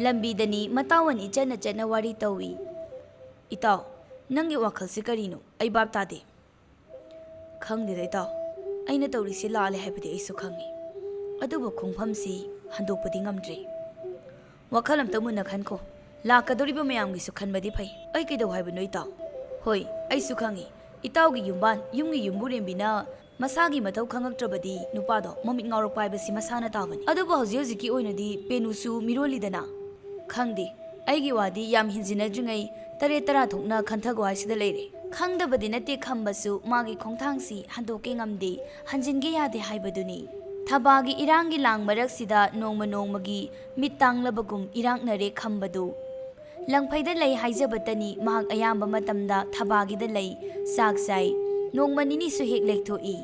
ꯂꯝꯕꯤꯗꯅꯤ ꯃꯇꯥꯎ ꯑꯅꯤ ꯆꯠꯅ ꯆꯠꯅ ꯋꯥꯔꯤ ꯇꯧꯏ꯫ "ꯏꯇꯥꯎ, ꯅꯪꯒꯤ ꯋꯥꯈꯜꯁꯤ ꯀꯔꯤꯅꯣ? ꯑꯩ ꯚꯥꯞ ꯇꯥꯗꯦ꯫" "ꯈꯪꯗꯦꯗ ꯏꯇꯥꯎ, ꯑꯩꯅ ꯇꯧꯔꯤꯁꯤ ꯂꯥꯜꯂꯦ ꯍꯥꯏꯕꯗꯤ ꯑꯩꯁꯨ ꯈꯪꯉꯤ꯫ ꯑꯗꯨꯕꯨ ꯈꯣꯡꯐꯝꯁꯤ ꯍꯟꯗꯣꯛꯄꯗꯤ ꯉꯝꯗ꯭ꯔꯦ꯫" "ꯋꯥꯈꯜ ꯑꯝꯇ ꯃꯨꯟꯅ ꯈꯟꯈꯣ꯫ ꯂꯥꯛꯀꯗꯧꯔꯤꯕ ꯃꯌꯥꯝꯒꯤꯁꯨ ꯈꯟꯕꯗꯤ ꯐꯩ꯫ ꯑꯩ ꯀꯩꯗꯧ ꯍꯥꯏꯕꯅꯣ ꯏꯇꯥꯎ?" "ꯍꯣꯏ, ꯑꯩꯁꯨ ꯈꯪꯉꯤ꯫ ꯏꯇꯥꯎꯒꯤ ꯌꯨꯝꯕꯥꯟ, ꯌꯨꯝꯒꯤ ꯌꯨꯝꯕꯨꯔꯦꯝꯕꯤꯅ ꯃꯁꯥꯒꯤ ꯃꯊꯧ ꯈꯪꯉꯛꯇ꯭ꯔꯕꯗꯤ ꯅꯨꯄꯥꯗꯣ ꯃꯃꯤꯠ ꯉꯥꯎꯔꯛꯄ ꯍꯥꯏꯕꯁꯤ ꯃꯁꯥꯅ ꯇꯥꯕꯅꯤ꯫ ꯑꯗꯨꯕꯨ ꯍꯧꯖꯤꯛ ꯍꯧꯖꯤꯛꯀꯤ ꯑꯣꯏꯅꯗꯤ ꯄꯦꯅꯨꯁꯨ ꯃꯤꯔꯣꯜꯂꯤꯗꯅ꯫" "ꯈꯪꯗꯦ, ꯑꯩꯒꯤ ꯋꯥꯗꯤ ꯌꯥꯝ ꯍꯦꯟꯖꯤꯟꯅꯗ꯭ꯔꯤꯉꯩ ꯇꯔꯦꯠ ꯇꯔꯥ ꯊꯣꯛꯅ ꯈꯟꯊꯒꯣ ꯍꯥꯏꯁꯤꯗ ꯂꯩꯔꯦ꯫" ꯈꯪꯗꯕꯗꯤ ꯅꯠꯇꯦ ꯈꯝꯕꯁꯨ ꯃꯥꯒꯤ ꯈꯣꯡꯊꯥꯡꯁꯤ ꯍꯟꯗꯣꯛꯀꯦ ꯉꯝꯗꯦ, ꯍꯟꯖꯤꯟꯒꯦ ꯌꯥꯗꯦ ꯍꯥꯏꯕꯗꯨꯅꯤ꯫ ꯊꯕꯥꯒꯤ ꯏꯔꯥꯡꯒꯤ ꯂꯥꯡ ꯃꯔꯛꯁꯤꯗ ꯅꯣꯡꯃ ꯅꯣꯡꯃꯒꯤ ꯃꯤꯠ ꯇꯥꯡꯂꯕꯒꯨꯝ ꯏꯔꯥꯛꯅꯔꯦ ꯈꯝꯕꯗꯨ꯫ ꯂꯪꯐꯩꯗ ꯂꯩ ꯍꯥꯏꯖꯕꯇꯅꯤ ꯃꯍꯥꯛ ꯑꯌꯥꯝꯕ ꯃꯇꯝꯗ ꯊꯕꯥꯒꯤꯗ ꯂꯩ, ꯆꯥꯛ ꯆꯥꯏ꯫ ꯅꯣꯡꯃ ꯅꯤꯅꯤꯁꯨ ꯍꯦꯛ ꯂꯦꯛꯊꯣꯛꯏ꯫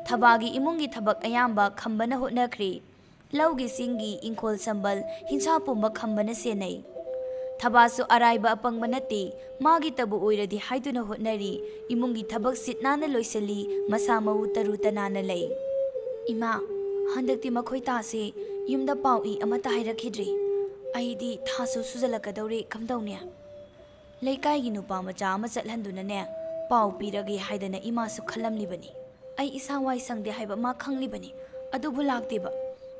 ꯊꯕꯥꯒꯤ ꯏꯃꯨꯡꯒꯤ ꯊꯕꯛ ꯑꯌꯥꯝꯕ ꯈꯝꯕꯅ ꯍꯣꯠꯅꯈ꯭ꯔꯦ꯫ ꯂꯧꯒꯤ ꯁꯤꯡꯒꯤ, ꯏꯪꯈꯣꯜ ꯁꯝꯕꯜ, ꯍꯤꯡꯁꯥ ꯄꯨꯝꯕ ꯈꯝꯕꯅ ꯁꯦꯟꯅꯩ꯫ ꯊꯕꯥꯁꯨ ꯑꯔꯥꯏꯕ ꯑꯄꯪꯕ ꯅꯠꯇꯦ, ꯃꯥꯒꯤꯇꯕꯨ ꯑꯣꯏꯔꯗꯤ ꯍꯥꯏꯗꯨꯅ ꯍꯣꯠꯅꯔꯤ, ꯏꯃꯨꯡꯒꯤ ꯊꯕꯛ ꯁꯤꯠ ꯅꯥꯟꯅ ꯂꯣꯏꯁꯤꯜꯂꯤ, ꯃꯁꯥ ꯃꯎ ꯇꯔꯨ ꯇꯅꯥꯟꯅ ꯂꯩ꯫ "ꯏꯃꯥ, ꯍꯟꯗꯛꯇꯤ ꯃꯈꯣꯏ ꯇꯥꯁꯦ ꯌꯨꯝꯗ ꯄꯥꯎ ꯏ ꯑꯃꯠꯇ ꯍꯥꯏꯔꯛꯈꯤꯗ꯭ꯔꯤ꯫ ꯑꯩꯗꯤ ꯊꯥꯁꯨ ꯁꯨꯖꯜꯂꯛꯀꯗꯧꯔꯦ, ꯀꯝꯗꯧꯅꯤ? ꯂꯩꯀꯥꯏꯒꯤ ꯅꯨꯄꯥ ꯃꯆꯥ ꯑꯃ ꯆꯠꯍꯟꯗꯨꯅꯅꯦ, ꯄꯥꯎ ꯄꯤꯔꯒꯦ ꯍꯥꯏꯗꯅ ꯏꯃꯥꯁꯨ ꯈꯜꯂꯝꯂꯤꯕꯅꯤ꯫ ꯑꯩ ꯏꯁꯥ ꯋꯥꯏ ꯁꯪꯗꯦ ꯍꯥꯏꯕ ꯃꯥ ꯈꯪꯂꯤꯕꯅꯤ, ꯑꯗꯨꯕꯨ ꯂꯥꯛꯇꯦꯕ꯫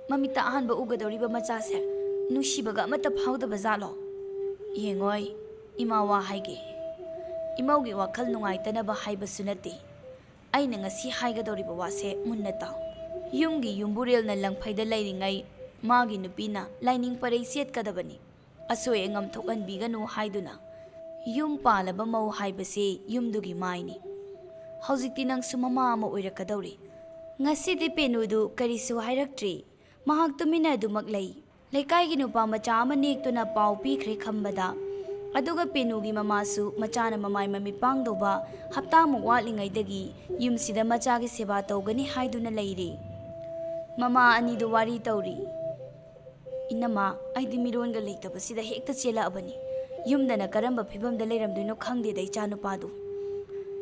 ꯃꯃꯤꯠꯇ ꯑꯍꯥꯟꯕ ꯎꯒꯗꯧꯔꯤꯕ ꯃꯆꯥꯁꯦ ꯅꯨꯡꯁꯤꯕꯒ ꯑꯃꯠꯇ ꯐꯥꯎꯗꯕ ꯖꯥꯠꯂꯣ? ꯌꯦꯡꯉꯣꯏ, ꯏꯃꯥ ꯋꯥ ꯍꯥꯏꯒꯦ꯫ ꯏꯃꯧꯒꯤ ꯋꯥꯈꯜ ꯅꯨꯡꯉꯥꯏꯇꯅꯕ ꯍꯥꯏꯕꯁꯨ ꯅꯠꯇꯦ꯫ ꯑꯩꯅ ꯉꯁꯤ ꯍꯥꯏꯒꯗꯧꯔꯤꯕ ꯋꯥꯁꯦ ꯃꯨꯟꯅ ꯇꯥꯎ꯫ ꯌꯨꯝꯒꯤ ꯌꯨꯝꯕꯨꯔꯦꯜꯅ ꯂꯪꯐꯩꯗ ꯂꯩꯔꯤꯉꯩ ꯃꯥꯒꯤ ꯅꯨꯄꯤꯅ ꯂꯥꯏꯅꯤꯡ ꯄꯔꯩ ꯆꯦꯠꯀꯗꯕꯅꯤ꯫ ꯑꯁꯣꯏ ꯑꯉꯥꯝ ꯊꯣꯛꯍꯟꯕꯤꯒꯅꯨ ꯍꯥꯏꯗꯨꯅ꯫ ꯌꯨꯝ ꯄꯥꯜꯂꯕ ꯃꯧ ꯍꯥꯏꯕꯁꯤ ꯌꯨꯝꯗꯨꯒꯤ ꯃꯥꯏꯅꯤ꯫ ꯍꯧꯖꯤꯛꯇꯤ ꯅꯪꯁꯨ ꯃꯃꯥ ꯑꯃ ꯑꯣꯏꯔꯛꯀꯗꯧꯔꯤ꯫ ꯉꯁꯤꯗꯤ ꯄꯦꯅꯨꯗꯨ ꯀꯔꯤꯁꯨ ꯍꯥꯏꯔꯛꯇ꯭ꯔꯤ꯫ ꯃꯍꯥꯛ ꯇꯨꯃꯤꯟꯅ ꯑꯗꯨꯃꯛ ꯂꯩ꯫ ꯂꯩꯀꯥꯏꯒꯤ ꯅꯨꯄꯥ ꯃꯆꯥ ꯑꯃ ꯅꯦꯛꯇꯨꯅ ꯄꯥꯎ ꯄꯤꯈ꯭ꯔꯦ ꯈꯝꯕꯗ꯫ ꯑꯗꯨꯒ ꯄꯦꯅꯨꯒꯤ ꯃꯃꯥꯁꯨ ꯃꯆꯥꯅ ꯃꯃꯥꯏ ꯃꯃꯤꯠ ꯄꯥꯡꯗꯧꯕ ꯍꯞꯇꯥꯃꯨꯛ ꯋꯥꯠꯂꯤꯉꯩꯗꯒꯤ ꯌꯨꯝꯁꯤꯗ ꯃꯆꯥꯒꯤ ꯁꯦꯕꯥ ꯇꯧꯒꯅꯤ ꯍꯥꯏꯗꯨꯅ ꯂꯩꯔꯤ꯫ ꯃꯃꯥ ꯑꯅꯤꯗꯨ ꯋꯥꯔꯤ ꯇꯧꯔꯤ꯫ "ꯏꯅꯝꯃ, ꯑꯩꯗꯤ ꯃꯤꯔꯣꯟꯒ ꯂꯩꯇꯕꯁꯤꯗ ꯍꯦꯛꯇ ꯆꯦꯜꯂꯛꯑꯕꯅꯤ꯫ ꯌꯨꯝꯗꯅ ꯀꯔꯝꯕ ꯐꯤꯕꯝꯗ ꯂꯩꯔꯝꯗꯣꯏꯅꯣ ꯈꯪꯗꯦꯗ ꯏꯆꯥꯅꯨꯄꯥꯗꯨ꯫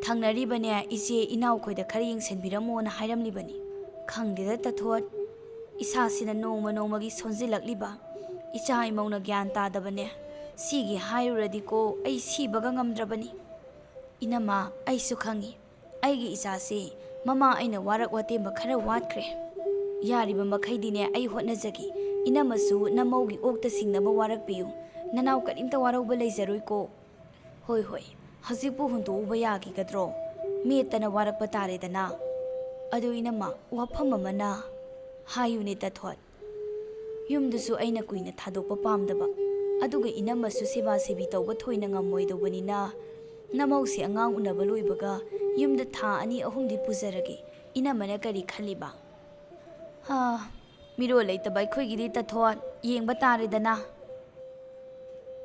ꯊꯪꯅꯔꯤꯕꯅꯦ ꯏꯆꯦ ꯏꯅꯥꯎꯈꯣꯏꯗ ꯈꯔ ꯌꯦꯡꯁꯤꯟꯕꯤꯔꯝꯃꯣꯅ ꯍꯥꯏꯔꯝꯂꯤꯕꯅꯤ꯫ ꯈꯪꯗꯦꯗ ꯇꯊꯣꯠ, ꯏꯁꯥꯁꯤꯅ ꯅꯣꯡꯃ ꯅꯣꯡꯃꯒꯤ ꯁꯣꯟꯖꯤꯜꯂꯛꯂꯤꯕ꯫ ꯏꯆꯥ ꯏꯃꯧꯅ ꯒ꯭ꯌꯥꯟ ꯇꯥꯗꯕꯅꯦ꯫ ꯁꯤꯒꯤ ꯍꯥꯏꯔꯨꯔꯗꯤꯀꯣ ꯑꯩ ꯁꯤꯕꯒ ꯉꯝꯗ꯭ꯔꯕꯅꯤ꯫ ꯏꯅꯝꯃ, ꯑꯩꯁꯨ ꯈꯪꯏ꯫ ꯑꯩꯒꯤ ꯏꯆꯥꯁꯦ ꯃꯃꯥ ꯑꯩꯅ ꯋꯥꯔꯛ ꯋꯥꯇꯦꯝꯕ ꯈꯔ ꯋꯥꯠꯈ꯭ꯔꯦ꯫ ꯌꯥꯔꯤꯕ ꯃꯈꯩꯗꯤꯅꯦ ꯑꯩ ꯍꯣꯠꯅꯖꯒꯦ꯫ ꯏꯅꯝꯃꯁꯨ ꯅꯃꯧꯒꯤ ꯑꯣꯛꯇ ꯁꯤꯡꯅꯕ ꯋꯥꯔꯛꯄꯤꯌꯨ꯫ ꯅꯅꯥꯎ ꯀꯔꯤꯝꯇ ꯋꯥꯔꯧꯕ ꯂꯩꯖꯔꯣꯏꯀꯣ꯫" "ꯍꯣꯏ, ꯍꯣꯏ, ꯍꯧꯖꯤꯛꯄꯨ ꯍꯨꯟꯗꯣꯛꯎꯕ ꯌꯥꯈꯤꯒꯗ꯭ꯔꯣ? ꯃꯦꯠꯇꯅ ꯋꯥꯔꯛꯄ ꯇꯥꯔꯦꯗꯅ꯫ ꯑꯗꯨ ꯏꯅꯝꯃ, ꯋꯥꯐꯝ ꯑꯃꯅ"꯫ "ꯍꯥꯏꯌꯨꯅꯦ ꯇꯊꯣꯠ꯫" "ꯌꯨꯝꯗꯨꯁꯨ ꯑꯩꯅ ꯀꯨꯏꯅ ꯊꯥꯗꯣꯛꯄ ꯄꯥꯝꯗꯕ, ꯑꯗꯨꯒ ꯏꯅꯝꯃꯁꯨ ꯁꯦꯕꯥ ꯁꯦꯕꯤ ꯇꯧꯕ ꯊꯣꯏꯅ ꯉꯝꯃꯣꯏꯗꯧꯕꯅꯤꯅ, ꯅꯃꯧꯁꯦ ꯑꯉꯥꯡ ꯎꯅꯕ ꯂꯣꯏꯕꯒ ꯌꯨꯝꯗ ꯊꯥ ꯑꯅꯤ ꯑꯍꯨꯝꯗꯤ ꯄꯨꯖꯔꯒꯦ꯫ ꯏꯅꯝꯃꯅ ꯀꯔꯤ ꯈꯜꯂꯤꯕ?" "ꯍꯥ, ꯃꯤꯔꯣꯜ ꯂꯩꯇꯕ ꯑꯩꯈꯣꯏꯒꯤꯗꯤ ꯇꯊꯣꯠ, ꯌꯦꯡꯕ ꯇꯥꯔꯦꯗꯅ"꯫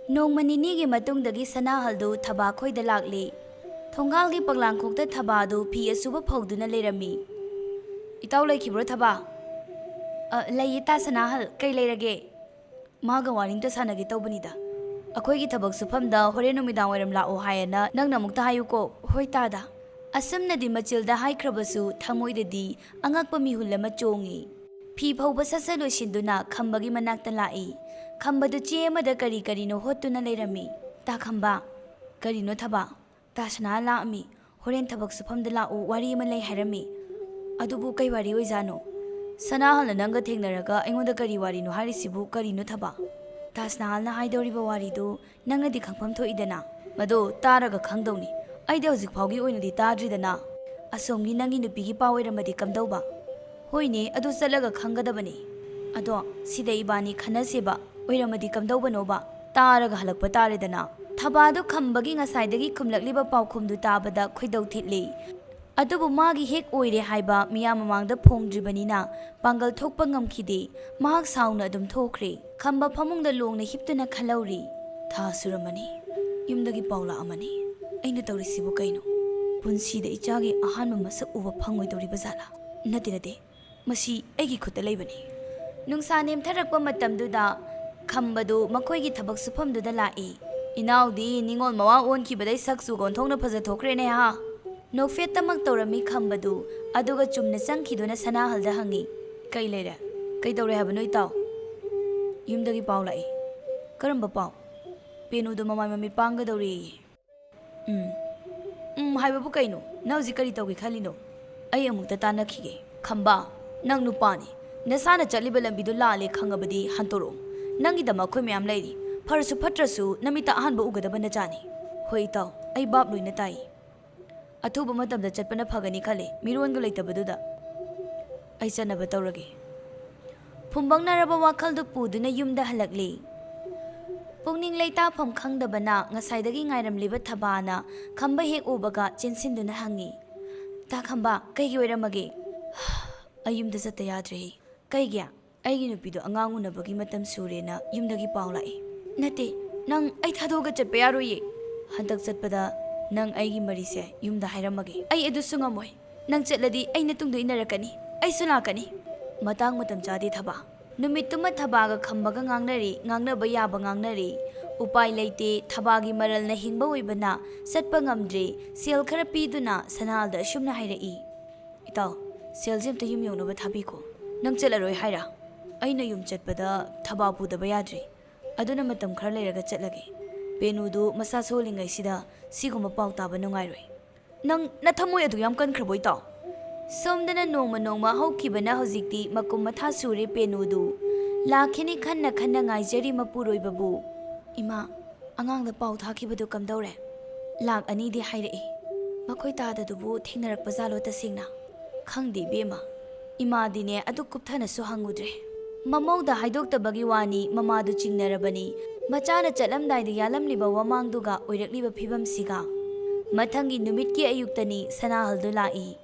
ꯅꯣꯡꯃ ꯅꯤꯅꯤꯒꯤ ꯃꯇꯨꯡꯗꯒꯤ ꯁꯅꯥꯍꯜꯗꯨ ꯊꯕꯥꯈꯣꯏꯗ ꯂꯥꯛꯂꯦ꯫ ꯊꯣꯡꯒꯥꯜꯒꯤ ꯄꯛꯂꯥꯡꯈꯣꯛꯇ ꯊꯕꯥꯗꯨ ꯐꯤ ꯑꯁꯨꯕ ꯐꯧꯗꯨꯅ ꯂꯩꯔꯝꯃꯤ꯫ "ꯏꯇꯥꯎ ꯂꯩꯈꯤꯕ꯭ꯔꯣ ꯊꯕꯥ?" "ꯑ, ꯂꯩꯌꯦ ꯇꯥ ꯁꯅꯥꯍꯜ, ꯀꯩ ꯂꯩꯔꯒꯦ?" "ꯃꯥꯒ ꯋꯥꯔꯤꯝꯇ ꯁꯥꯟꯅꯒꯦ ꯇꯧꯕꯅꯤꯗ꯫ ꯑꯩꯈꯣꯏꯒꯤ ꯊꯕꯛ ꯁꯨꯐꯝꯗ ꯍꯣꯔꯦꯟ ꯅꯨꯃꯤꯗꯥꯡ ꯋꯥꯏꯔꯝ ꯂꯥꯛꯑꯣ ꯍꯥꯏꯌꯦꯅ ꯅꯪꯅ ꯑꯃꯨꯛꯇ ꯍꯥꯏꯌꯨꯀꯣ꯫" "ꯍꯣꯏ ꯇꯥꯗ꯫" ꯑꯁꯨꯝꯅꯗꯤ ꯃꯆꯤꯜꯗ ꯍꯥꯏꯈ꯭ꯔꯕꯁꯨ ꯊꯃꯣꯏꯗꯗꯤ ꯑꯉꯛꯄ ꯃꯤꯍꯨꯜ ꯑꯃ ꯆꯣꯡꯉꯤ꯫ ꯐꯤ ꯐꯧꯕ ꯁꯠ ꯁꯠ ꯂꯣꯏꯁꯤꯟꯗꯨꯅ ꯈꯝꯕꯒꯤ ꯃꯅꯥꯛꯇ ꯂꯥꯛꯏ꯫ ꯈꯝꯕꯗꯨ ꯆꯦ ꯑꯃꯗ ꯀꯔꯤ ꯀꯔꯤꯅꯣ ꯍꯣꯠꯇꯨꯅ ꯂꯩꯔꯝꯃꯤ꯫ "ꯇꯥ ꯈꯝꯕ, ꯀꯔꯤꯅꯣ ꯊꯕꯥ?" "ꯇꯥ ꯁꯅꯥ ꯂꯥꯛꯑꯝꯃꯤ, ꯍꯣꯔꯦꯟ ꯊꯕꯛ ꯁꯨꯐꯝꯗ ꯂꯥꯛꯎ, ꯋꯥꯔꯤ ꯑꯃ ꯂꯩ ꯍꯥꯏꯔꯝꯃꯤ꯫" "ꯑꯗꯨꯕꯨ ꯀꯩ ꯋꯥꯔꯤ ꯑꯣꯏꯖꯥꯠꯅꯣ? ꯁꯅꯥꯍꯜꯅ ꯅꯪꯒ ꯊꯦꯡꯅꯔꯒ ꯑꯩꯉꯣꯟꯗ ꯀꯔꯤ ꯋꯥꯔꯤꯅꯣ ꯍꯥꯏꯔꯤꯁꯤꯕꯨ ꯀꯔꯤꯅꯣ ꯊꯕꯥ?" "ꯇꯥ ꯁꯅꯥꯍꯜꯅ ꯍꯥꯏꯗꯧꯔꯤꯕ ꯋꯥꯔꯤꯗꯨ ꯅꯪꯅꯗꯤ ꯈꯪꯐꯝ ꯊꯣꯛꯏꯗꯅ, ꯃꯗꯣ ꯇꯥꯔꯒ ꯈꯪꯗꯧꯅꯤ꯫ ꯑꯩꯗꯤ ꯍꯧꯖꯤꯛ ꯐꯥꯎꯒꯤ ꯑꯣꯏꯅꯗꯤ ꯇꯥꯗ꯭ꯔꯤꯗꯅ꯫ ꯑꯁꯣꯝꯒꯤ ꯅꯪꯒꯤ ꯅꯨꯄꯤꯒꯤ ꯄꯥꯎ ꯑꯣꯏꯔꯝꯃꯗꯤ ꯀꯝꯗꯧꯕ?" "ꯍꯣꯏꯅꯦ, ꯑꯗꯨ ꯆꯠꯂꯒ ꯈꯪꯒꯗꯕꯅꯤ꯫ ꯑꯗꯣ ꯁꯤꯗ ꯏꯕꯥꯅꯤ ꯈꯟꯅꯁꯦꯕ꯫ ꯑꯣꯏꯔꯝꯃꯗꯤ ꯀꯝꯗꯧꯕꯅꯣꯕ? ꯇꯥꯔꯒ ꯍꯜꯂꯛꯄ ꯇꯥꯔꯦꯗꯅ꯫" ꯊꯕꯥꯗꯨ ꯈꯝꯕꯒꯤ ꯉꯁꯥꯏꯗꯒꯤ ꯈꯨꯝꯂꯛꯂꯤꯕ ꯄꯥꯎꯈꯨꯝꯗꯨ ꯇꯥꯕꯗ ꯈꯣꯏꯗꯧ ꯊꯤꯠꯂꯤ꯫ ꯑꯗꯨꯕꯨ ꯃꯥꯒꯤ ꯍꯦꯛ ꯑꯣꯏꯔꯦ ꯍꯥꯏꯕ ꯃꯤꯌꯥꯝ ꯃꯃꯥꯡꯗ ꯐꯣꯡꯗ꯭ꯔꯤꯕꯅꯤꯅ ꯄꯥꯡꯒꯜ ꯊꯣꯛꯄ ꯉꯝꯈꯤꯗꯦ꯫ ꯃꯍꯥꯛ ꯁꯥꯎꯅ ꯑꯗꯨꯝ ꯊꯣꯛꯈ꯭ꯔꯦ꯫ ꯈꯝꯕ ꯐꯃꯨꯡꯗ ꯂꯣꯡꯅ ꯍꯤꯞꯇꯨꯅ ꯈꯜꯍꯧꯔꯤ꯫ "ꯊꯥ ꯁꯨꯔꯝꯃꯅꯤ, ꯌꯨꯝꯗꯒꯤ ꯄꯥꯎ ꯂꯥꯛꯑꯝꯃꯅꯤ꯫ ꯑꯩꯅ ꯇꯧꯔꯤꯁꯤꯕꯨ ꯀꯩꯅꯣ? ꯄꯨꯟꯁꯤꯗ ꯏꯆꯥꯒꯤ ꯑꯍꯥꯟꯕ ꯃꯁꯛ ꯎꯕ ꯐꯪꯉꯣꯏꯗꯧꯔꯤꯕ ꯖꯥꯠꯂꯥ? ꯅꯠꯇꯦ, ꯅꯠꯇꯦ, ꯃꯁꯤ ꯑꯩꯒꯤ ꯈꯨꯠꯇ ꯂꯩꯕꯅꯤ꯫" ꯅꯨꯡꯁꯥ ꯅꯦꯝꯊꯔꯛꯄ ꯃꯇꯝꯗꯨꯗ ꯈꯝꯕꯗꯨ ꯃꯈꯣꯏꯒꯤ ꯊꯕꯛ ꯁꯨꯐꯝꯗꯨꯗ ꯂꯥꯛꯏ꯫ "ꯏꯅꯥꯎꯗꯤ ꯅꯤꯉꯣꯜ ꯃꯋꯥ ꯑꯣꯟꯈꯤꯕꯗꯩ ꯁꯛꯁꯨ ꯑꯣꯟꯊꯣꯛꯅ ꯐꯖꯊꯣꯛꯈ꯭ꯔꯦꯅꯦ ꯍꯥ?" ꯅꯣꯛꯐꯦꯠꯇꯃꯛ ꯇꯧꯔꯝꯃꯤ ꯈꯝꯕꯗꯨ, ꯑꯗꯨꯒ ꯆꯨꯝꯅ ꯆꯪꯈꯤꯗꯨꯅ ꯁꯅꯥꯍꯜꯗ ꯍꯪꯉꯤ꯫ "ꯀꯩ ꯂꯩꯔꯦ? ꯀꯩ ꯇꯧꯔꯦ ꯍꯥꯏꯕꯅꯣ ꯏꯇꯥꯎ?" "ꯌꯨꯝꯗꯒꯤ ꯄꯥꯎ ꯂꯥꯛꯏ꯫" "ꯀꯔꯝꯕ ꯄꯥꯎ?" "ꯄꯦꯅꯨꯗꯣ ꯃꯃꯥꯏ ꯃꯃꯤꯠ ꯄꯥꯡꯒꯗꯧꯔꯦꯌꯦ꯫" "ꯎꯝ, ꯎꯝ ꯍꯥꯏꯕꯕꯨ ꯀꯩꯅꯣ? ꯅꯪ ꯍꯧꯖꯤꯛ ꯀꯔꯤ ꯇꯧꯒꯦ ꯈꯜꯂꯤꯅꯣ? ꯑꯩ ꯑꯃꯨꯛꯇ ꯇꯥꯟꯅꯈꯤꯒꯦ꯫" "ꯈꯝꯕ, ꯅꯪ ꯅꯨꯄꯥꯅꯤ꯫ ꯅꯁꯥꯅ ꯆꯠꯂꯤꯕ ꯂꯝꯕꯤꯗꯣ ꯂꯥꯜꯂꯦ ꯈꯪꯉꯕꯗꯤ ꯍꯟꯇꯣꯔꯛꯑꯣ꯫ ꯅꯪꯒꯤꯗꯃꯛ ꯑꯩꯈꯣꯏ ꯃꯌꯥꯝ ꯂꯩꯔꯤ꯫ ꯐꯔꯁꯨ ꯐꯠꯇ꯭ꯔꯁꯨ ꯅꯃꯤꯠꯇ ꯑꯍꯥꯟꯕ ꯎꯒꯗꯕ ꯅꯆꯥꯅꯤ꯫" "ꯍꯣꯏ ꯏꯇꯥꯎ, ꯑꯩ ꯚꯥꯞ ꯂꯣꯏꯅ ꯇꯥꯏ꯫ ꯑꯊꯨꯕ ꯃꯇꯝꯗ ꯆꯠꯄꯅ ꯐꯒꯅꯤ ꯈꯜꯂꯤ, ꯃꯤꯔꯣꯟꯒ ꯂꯩꯇꯕꯗꯨꯗ꯫" "ꯑꯩ ꯆꯠꯅꯕ ꯇꯧꯔꯒꯦ꯫" ꯐꯨꯝꯕꯪꯅꯔꯕ ꯋꯥꯈꯜꯗꯨ ꯄꯨꯗꯨꯅ ꯌꯨꯝꯗ ꯍꯜꯂꯛꯂꯤ꯫ ꯄꯨꯛꯅꯤꯡ ꯂꯩꯇꯥꯐꯝ ꯈꯪꯗꯕꯅ ꯉꯁꯥꯏꯗꯒꯤ ꯉꯥꯏꯔꯝꯂꯤꯕ ꯊꯕꯥꯅ ꯈꯝꯕ ꯍꯦꯛ ꯎꯕꯒ ꯆꯦꯟꯁꯤꯟꯗꯨꯅ ꯍꯪꯉꯤ꯫ "ꯇꯥ ꯈꯝꯕ, ꯀꯩꯒꯤ ꯑꯣꯏꯔꯝꯃꯒꯦ?" "ꯑꯩ ꯌꯨꯝꯗ ꯆꯠꯇ ꯌꯥꯗ꯭ꯔꯦ꯫" "ꯀꯩꯒꯤ?" "ꯑꯩꯒꯤ ꯅꯨꯄꯤꯗꯣ ꯑꯉꯥꯡ ꯎꯅꯕꯒꯤ ꯃꯇꯝ ꯁꯨꯔꯦꯅ ꯌꯨꯝꯗꯒꯤ ꯄꯥꯎ ꯂꯥꯛꯏ꯫" "ꯅꯠꯇꯦ, ꯅꯪ ꯑꯩ ꯊꯥꯗꯣꯛꯑꯒ ꯆꯠꯄ ꯌꯥꯔꯣꯏꯌꯦ꯫ ꯍꯟꯗꯛ ꯆꯠꯄꯗ ꯅꯪ ꯑꯩꯒꯤ ꯃꯔꯤꯁꯦ ꯌꯨꯝꯗ ꯍꯥꯏꯔꯝꯃꯒꯦ꯫ ꯑꯩ ꯑꯗꯨꯁꯨ ꯉꯝꯃꯣꯏ꯫ ꯅꯪ ꯆꯠꯂꯗꯤ ꯑꯩ ꯅꯇꯨꯡꯗ ꯏꯟꯅꯔꯛꯀꯅꯤ꯫ ꯑꯩꯁꯨ ꯂꯥꯛꯀꯅꯤ꯫" ꯃꯇꯥꯡ ꯃꯇꯝ ꯆꯥꯗꯦ ꯊꯕꯥ꯫ ꯅꯨꯃꯤꯠꯇꯨꯃ ꯊꯕꯥꯒ ꯈꯝꯕꯒ ꯉꯥꯡꯅꯔꯤ, ꯉꯥꯡꯅꯕ ꯌꯥꯕ ꯉꯥꯡꯅꯔꯤ꯫ ꯎꯄꯥꯏ ꯂꯩꯇꯦ, ꯊꯕꯥꯒꯤ ꯃꯔꯜꯅ ꯍꯤꯡꯕ ꯑꯣꯏꯕꯅ ꯆꯠꯄ ꯉꯝꯗ꯭ꯔꯦ꯫ ꯁꯦꯜ ꯈꯔ ꯄꯤꯗꯨꯅ ꯁꯅꯥꯍꯜꯗ ꯑꯁꯨꯝꯅ ꯍꯥꯏꯔꯛꯏ꯫ "ꯏꯇꯥꯎ, ꯁꯦꯜꯁꯦ ꯑꯝꯇ ꯌꯨꯝ ꯌꯧꯅꯕ ꯊꯥꯕꯤꯈꯣ꯫" "ꯅꯪ ꯆꯠꯂꯔꯣꯏ ꯍꯥꯏꯔꯥ?" "ꯑꯩꯅ ꯌꯨꯝ ꯆꯠꯄꯗ ꯊꯕꯥ ꯄꯨꯗꯕ ꯌꯥꯗ꯭ꯔꯦ꯫ ꯑꯗꯨꯅ ꯃꯇꯝ ꯈꯔ ꯂꯩꯔꯒ ꯆꯠꯂꯒꯦ꯫ ꯄꯦꯅꯨꯗꯨ ꯃꯁꯥ ꯁꯣꯜꯂꯤꯉꯩꯁꯤꯗ ꯁꯤꯒꯨꯝꯕ ꯄꯥꯎ ꯇꯥꯕ ꯅꯨꯡꯉꯥꯏꯔꯣꯏ꯫ ꯅꯪ ꯅꯊꯃꯣꯏ ꯑꯗꯨ ꯌꯥꯝ ꯀꯟꯈ꯭ꯔꯕꯣ, ꯏꯇꯥꯎ? ꯁꯣꯝꯗꯅ ꯅꯣꯡꯃ ꯅꯣꯡꯃ ꯍꯧꯈꯤꯕꯅ ꯍꯧꯖꯤꯛꯇꯤ ꯃꯀꯨꯝ ꯃꯊꯥ ꯁꯨꯔꯦ ꯄꯦꯅꯨꯗꯨ꯫ ꯂꯥꯛꯈꯤꯅꯤ ꯈꯟꯅ ꯈꯟꯅ ꯉꯥꯏꯖꯔꯤ ꯃꯄꯨꯔꯣꯏꯕꯕꯨ꯫ ꯏꯃꯥ, ꯑꯉꯥꯡꯗ ꯄꯥꯎ ꯊꯥꯈꯤꯕꯗꯨ ꯀꯝꯗꯧꯔꯦ? ꯂꯥꯛ ꯑꯅꯤꯗꯤ ꯍꯥꯏꯔꯛꯏ꯫ ꯃꯈꯣꯏ ꯇꯥꯗꯗꯨꯕꯨ ꯊꯦꯡꯅꯔꯛꯄ ꯖꯥꯠꯂꯣ ꯇꯁꯦꯡꯅ? ꯈꯪꯗꯦ ꯏꯕꯦꯝꯃ꯫ ꯏꯃꯥꯗꯤꯅꯦ ꯑꯗꯨ ꯀꯨꯞꯊꯅꯁꯨ ꯍꯪꯉꯨꯗ꯭ꯔꯦ꯫ ꯃꯃꯧꯗ ꯍꯥꯏꯗꯣꯛꯇꯕꯒꯤ ꯋꯥꯅꯤ, ꯃꯃꯥꯗꯨ ꯆꯤꯡꯅꯔꯕꯅꯤ꯫ ꯃꯆꯥꯅ ꯆꯠꯂꯝꯗꯥꯏꯗ ꯌꯥꯜꯂꯝꯂꯤꯕ ꯋꯥꯃꯥꯡꯗꯨꯒ ꯑꯣꯏꯔꯛꯂꯤꯕ ꯐꯤꯕꯝꯁꯤꯒ꯫ ꯃꯊꯪꯒꯤ ꯅꯨꯃꯤꯠꯀꯤ ꯑꯌꯨꯛꯇꯅꯤ ꯁꯅꯥꯍꯜꯗꯨ ꯂꯥꯛꯏ꯫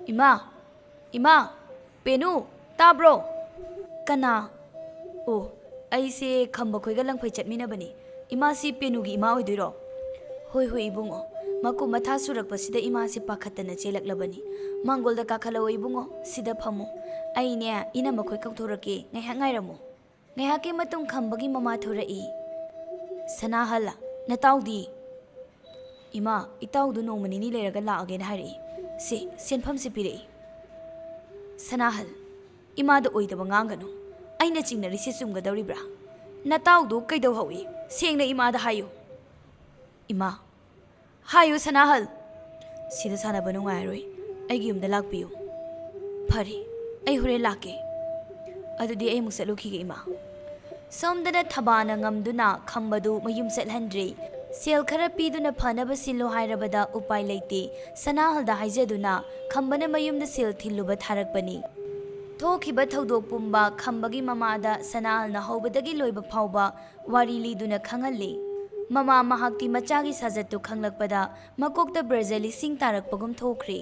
"ꯏꯃꯥ! ꯏꯃꯥ! ꯄꯦꯅꯨ! ꯇꯥꯕ꯭ꯔꯣ?" "ꯀꯅꯥ?" "ꯑꯣ, ꯑꯩꯁꯦ ꯈꯝꯕ ꯈꯣꯏꯒ ꯂꯪꯐꯩ ꯆꯠꯃꯤꯟꯅꯕꯅꯤ꯫ ꯏꯃꯥꯁꯤ ꯄꯦꯅꯨꯒꯤ ꯏꯃꯥ ꯑꯣꯏꯗꯣꯏꯔꯣ?" "ꯍꯣꯏ, ꯍꯣꯏ, ꯏꯕꯨꯡꯉꯣ꯫ ꯃꯀꯨꯞ ꯃꯊꯥ ꯁꯨꯔꯛꯄꯁꯤꯗ ꯏꯃꯥꯁꯦ ꯄꯥꯈꯠꯇꯅ ꯆꯦꯜꯂꯛꯂꯕꯅꯤ꯫ ꯃꯥꯡꯒꯣꯜꯗ ꯀꯥꯈꯠꯂꯛꯑꯣ ꯏꯕꯨꯡꯉꯣ, ꯁꯤꯗ ꯐꯝꯃꯨ꯫ ꯑꯩꯅꯦ ꯏꯅꯝꯃ ꯈꯣꯏ ꯀꯧꯊꯣꯔꯛꯀꯦ, ꯉꯥꯏꯍꯥꯛ ꯉꯥꯏꯔꯝꯃꯨ꯫" ꯉꯥꯏꯍꯥꯛꯀꯤ ꯃꯇꯨꯡ ꯈꯝꯕꯒꯤ ꯃꯃꯥ ꯊꯣꯔꯛꯏ꯫ "ꯁꯅꯥꯍꯜ, ꯅꯇꯥꯎꯗꯤ?" "ꯏꯃꯥ, ꯏꯇꯥꯎꯗꯨ ꯅꯣꯡꯃ ꯅꯤꯅꯤ ꯂꯩꯔꯒ ꯂꯥꯛꯑꯒꯦꯅ ꯍꯥꯏꯔꯛꯏ꯫ ꯁꯤ, ꯁꯦꯟꯐꯝꯁꯤ ꯄꯤꯔꯛꯏ꯫" "ꯁꯅꯥꯍꯜ, ꯏꯃꯥꯗ ꯑꯣꯏꯗꯕ ꯉꯥꯡꯒꯅꯨ꯫ ꯑꯩꯅ ꯆꯤꯡꯅꯔꯤꯁꯤ ꯆꯨꯝꯒꯗꯧꯔꯤꯕ꯭ꯔꯥ? ꯅꯇꯥꯎꯗꯨ ꯀꯩꯗꯧꯍꯧꯏ? ꯁꯦꯡꯅ ꯏꯃꯥꯗ ꯍꯥꯏꯌꯨ꯫" "ꯏꯃꯥ, ꯍꯥꯏꯌꯨ ꯁꯅꯥꯍꯜ, ꯁꯤꯗ ꯁꯥꯟꯅꯕ ꯅꯨꯡꯉꯥꯏꯔꯣꯏ, ꯑꯩꯒꯤ ꯌꯨꯝꯗ ꯂꯥꯛꯄꯤꯌꯨ꯫" "ꯐꯔꯦ, ꯑꯩ ꯍꯣꯔꯦꯟ ꯂꯥꯛꯀꯦ꯫ ꯑꯗꯨꯗꯤ ꯑꯩ ꯑꯃꯨꯛ ꯆꯠꯂꯨꯈꯤꯒꯦ ꯏꯃꯥ꯫" ꯁꯣꯝꯗꯅ ꯊꯕꯥꯅ ꯉꯝꯗꯨꯅ ꯈꯝꯕꯗꯨ ꯃꯌꯨꯝ ꯆꯠꯍꯟꯗ꯭ꯔꯦ꯫ ꯁꯦꯜ ꯈꯔ ꯄꯤꯗꯨꯅ ꯐꯅꯕ ꯁꯤꯜꯂꯨ ꯍꯥꯏꯔꯕꯗ ꯎꯄꯥꯏ ꯂꯩꯇꯦ꯫ ꯁꯅꯥꯍꯜꯗ ꯍꯥꯏꯖꯗꯨꯅ ꯈꯝꯕꯅ ꯃꯌꯨꯝꯗ ꯁꯦꯜ ꯊꯤꯜꯂꯨꯕ ꯊꯥꯔꯛꯄꯅꯤ꯫ ꯊꯣꯛꯈꯤꯕ ꯊꯧꯗꯣꯛ ꯄꯨꯝꯕ ꯈꯝꯕꯒꯤ ꯃꯃꯥꯗ ꯁꯅꯥꯍꯜꯅ ꯍꯧꯕꯗꯒꯤ ꯂꯣꯏꯕ ꯐꯥꯎꯕ ꯋꯥꯔꯤ ꯂꯤꯗꯨꯅ ꯈꯪꯍꯜꯂꯤ꯫ ꯃꯃꯥ ꯃꯍꯥꯛꯇꯤ ꯃꯆꯥꯒꯤ ꯁꯥꯖꯠꯇꯨ ꯈꯪꯂꯛꯄꯗ ꯃꯀꯣꯛꯇ ꯕ꯭ꯔꯖ ꯂꯤꯁꯤꯡ ꯇꯥꯔꯛꯄꯒꯨꯝ ꯊꯣꯛꯈ꯭ꯔꯦ꯫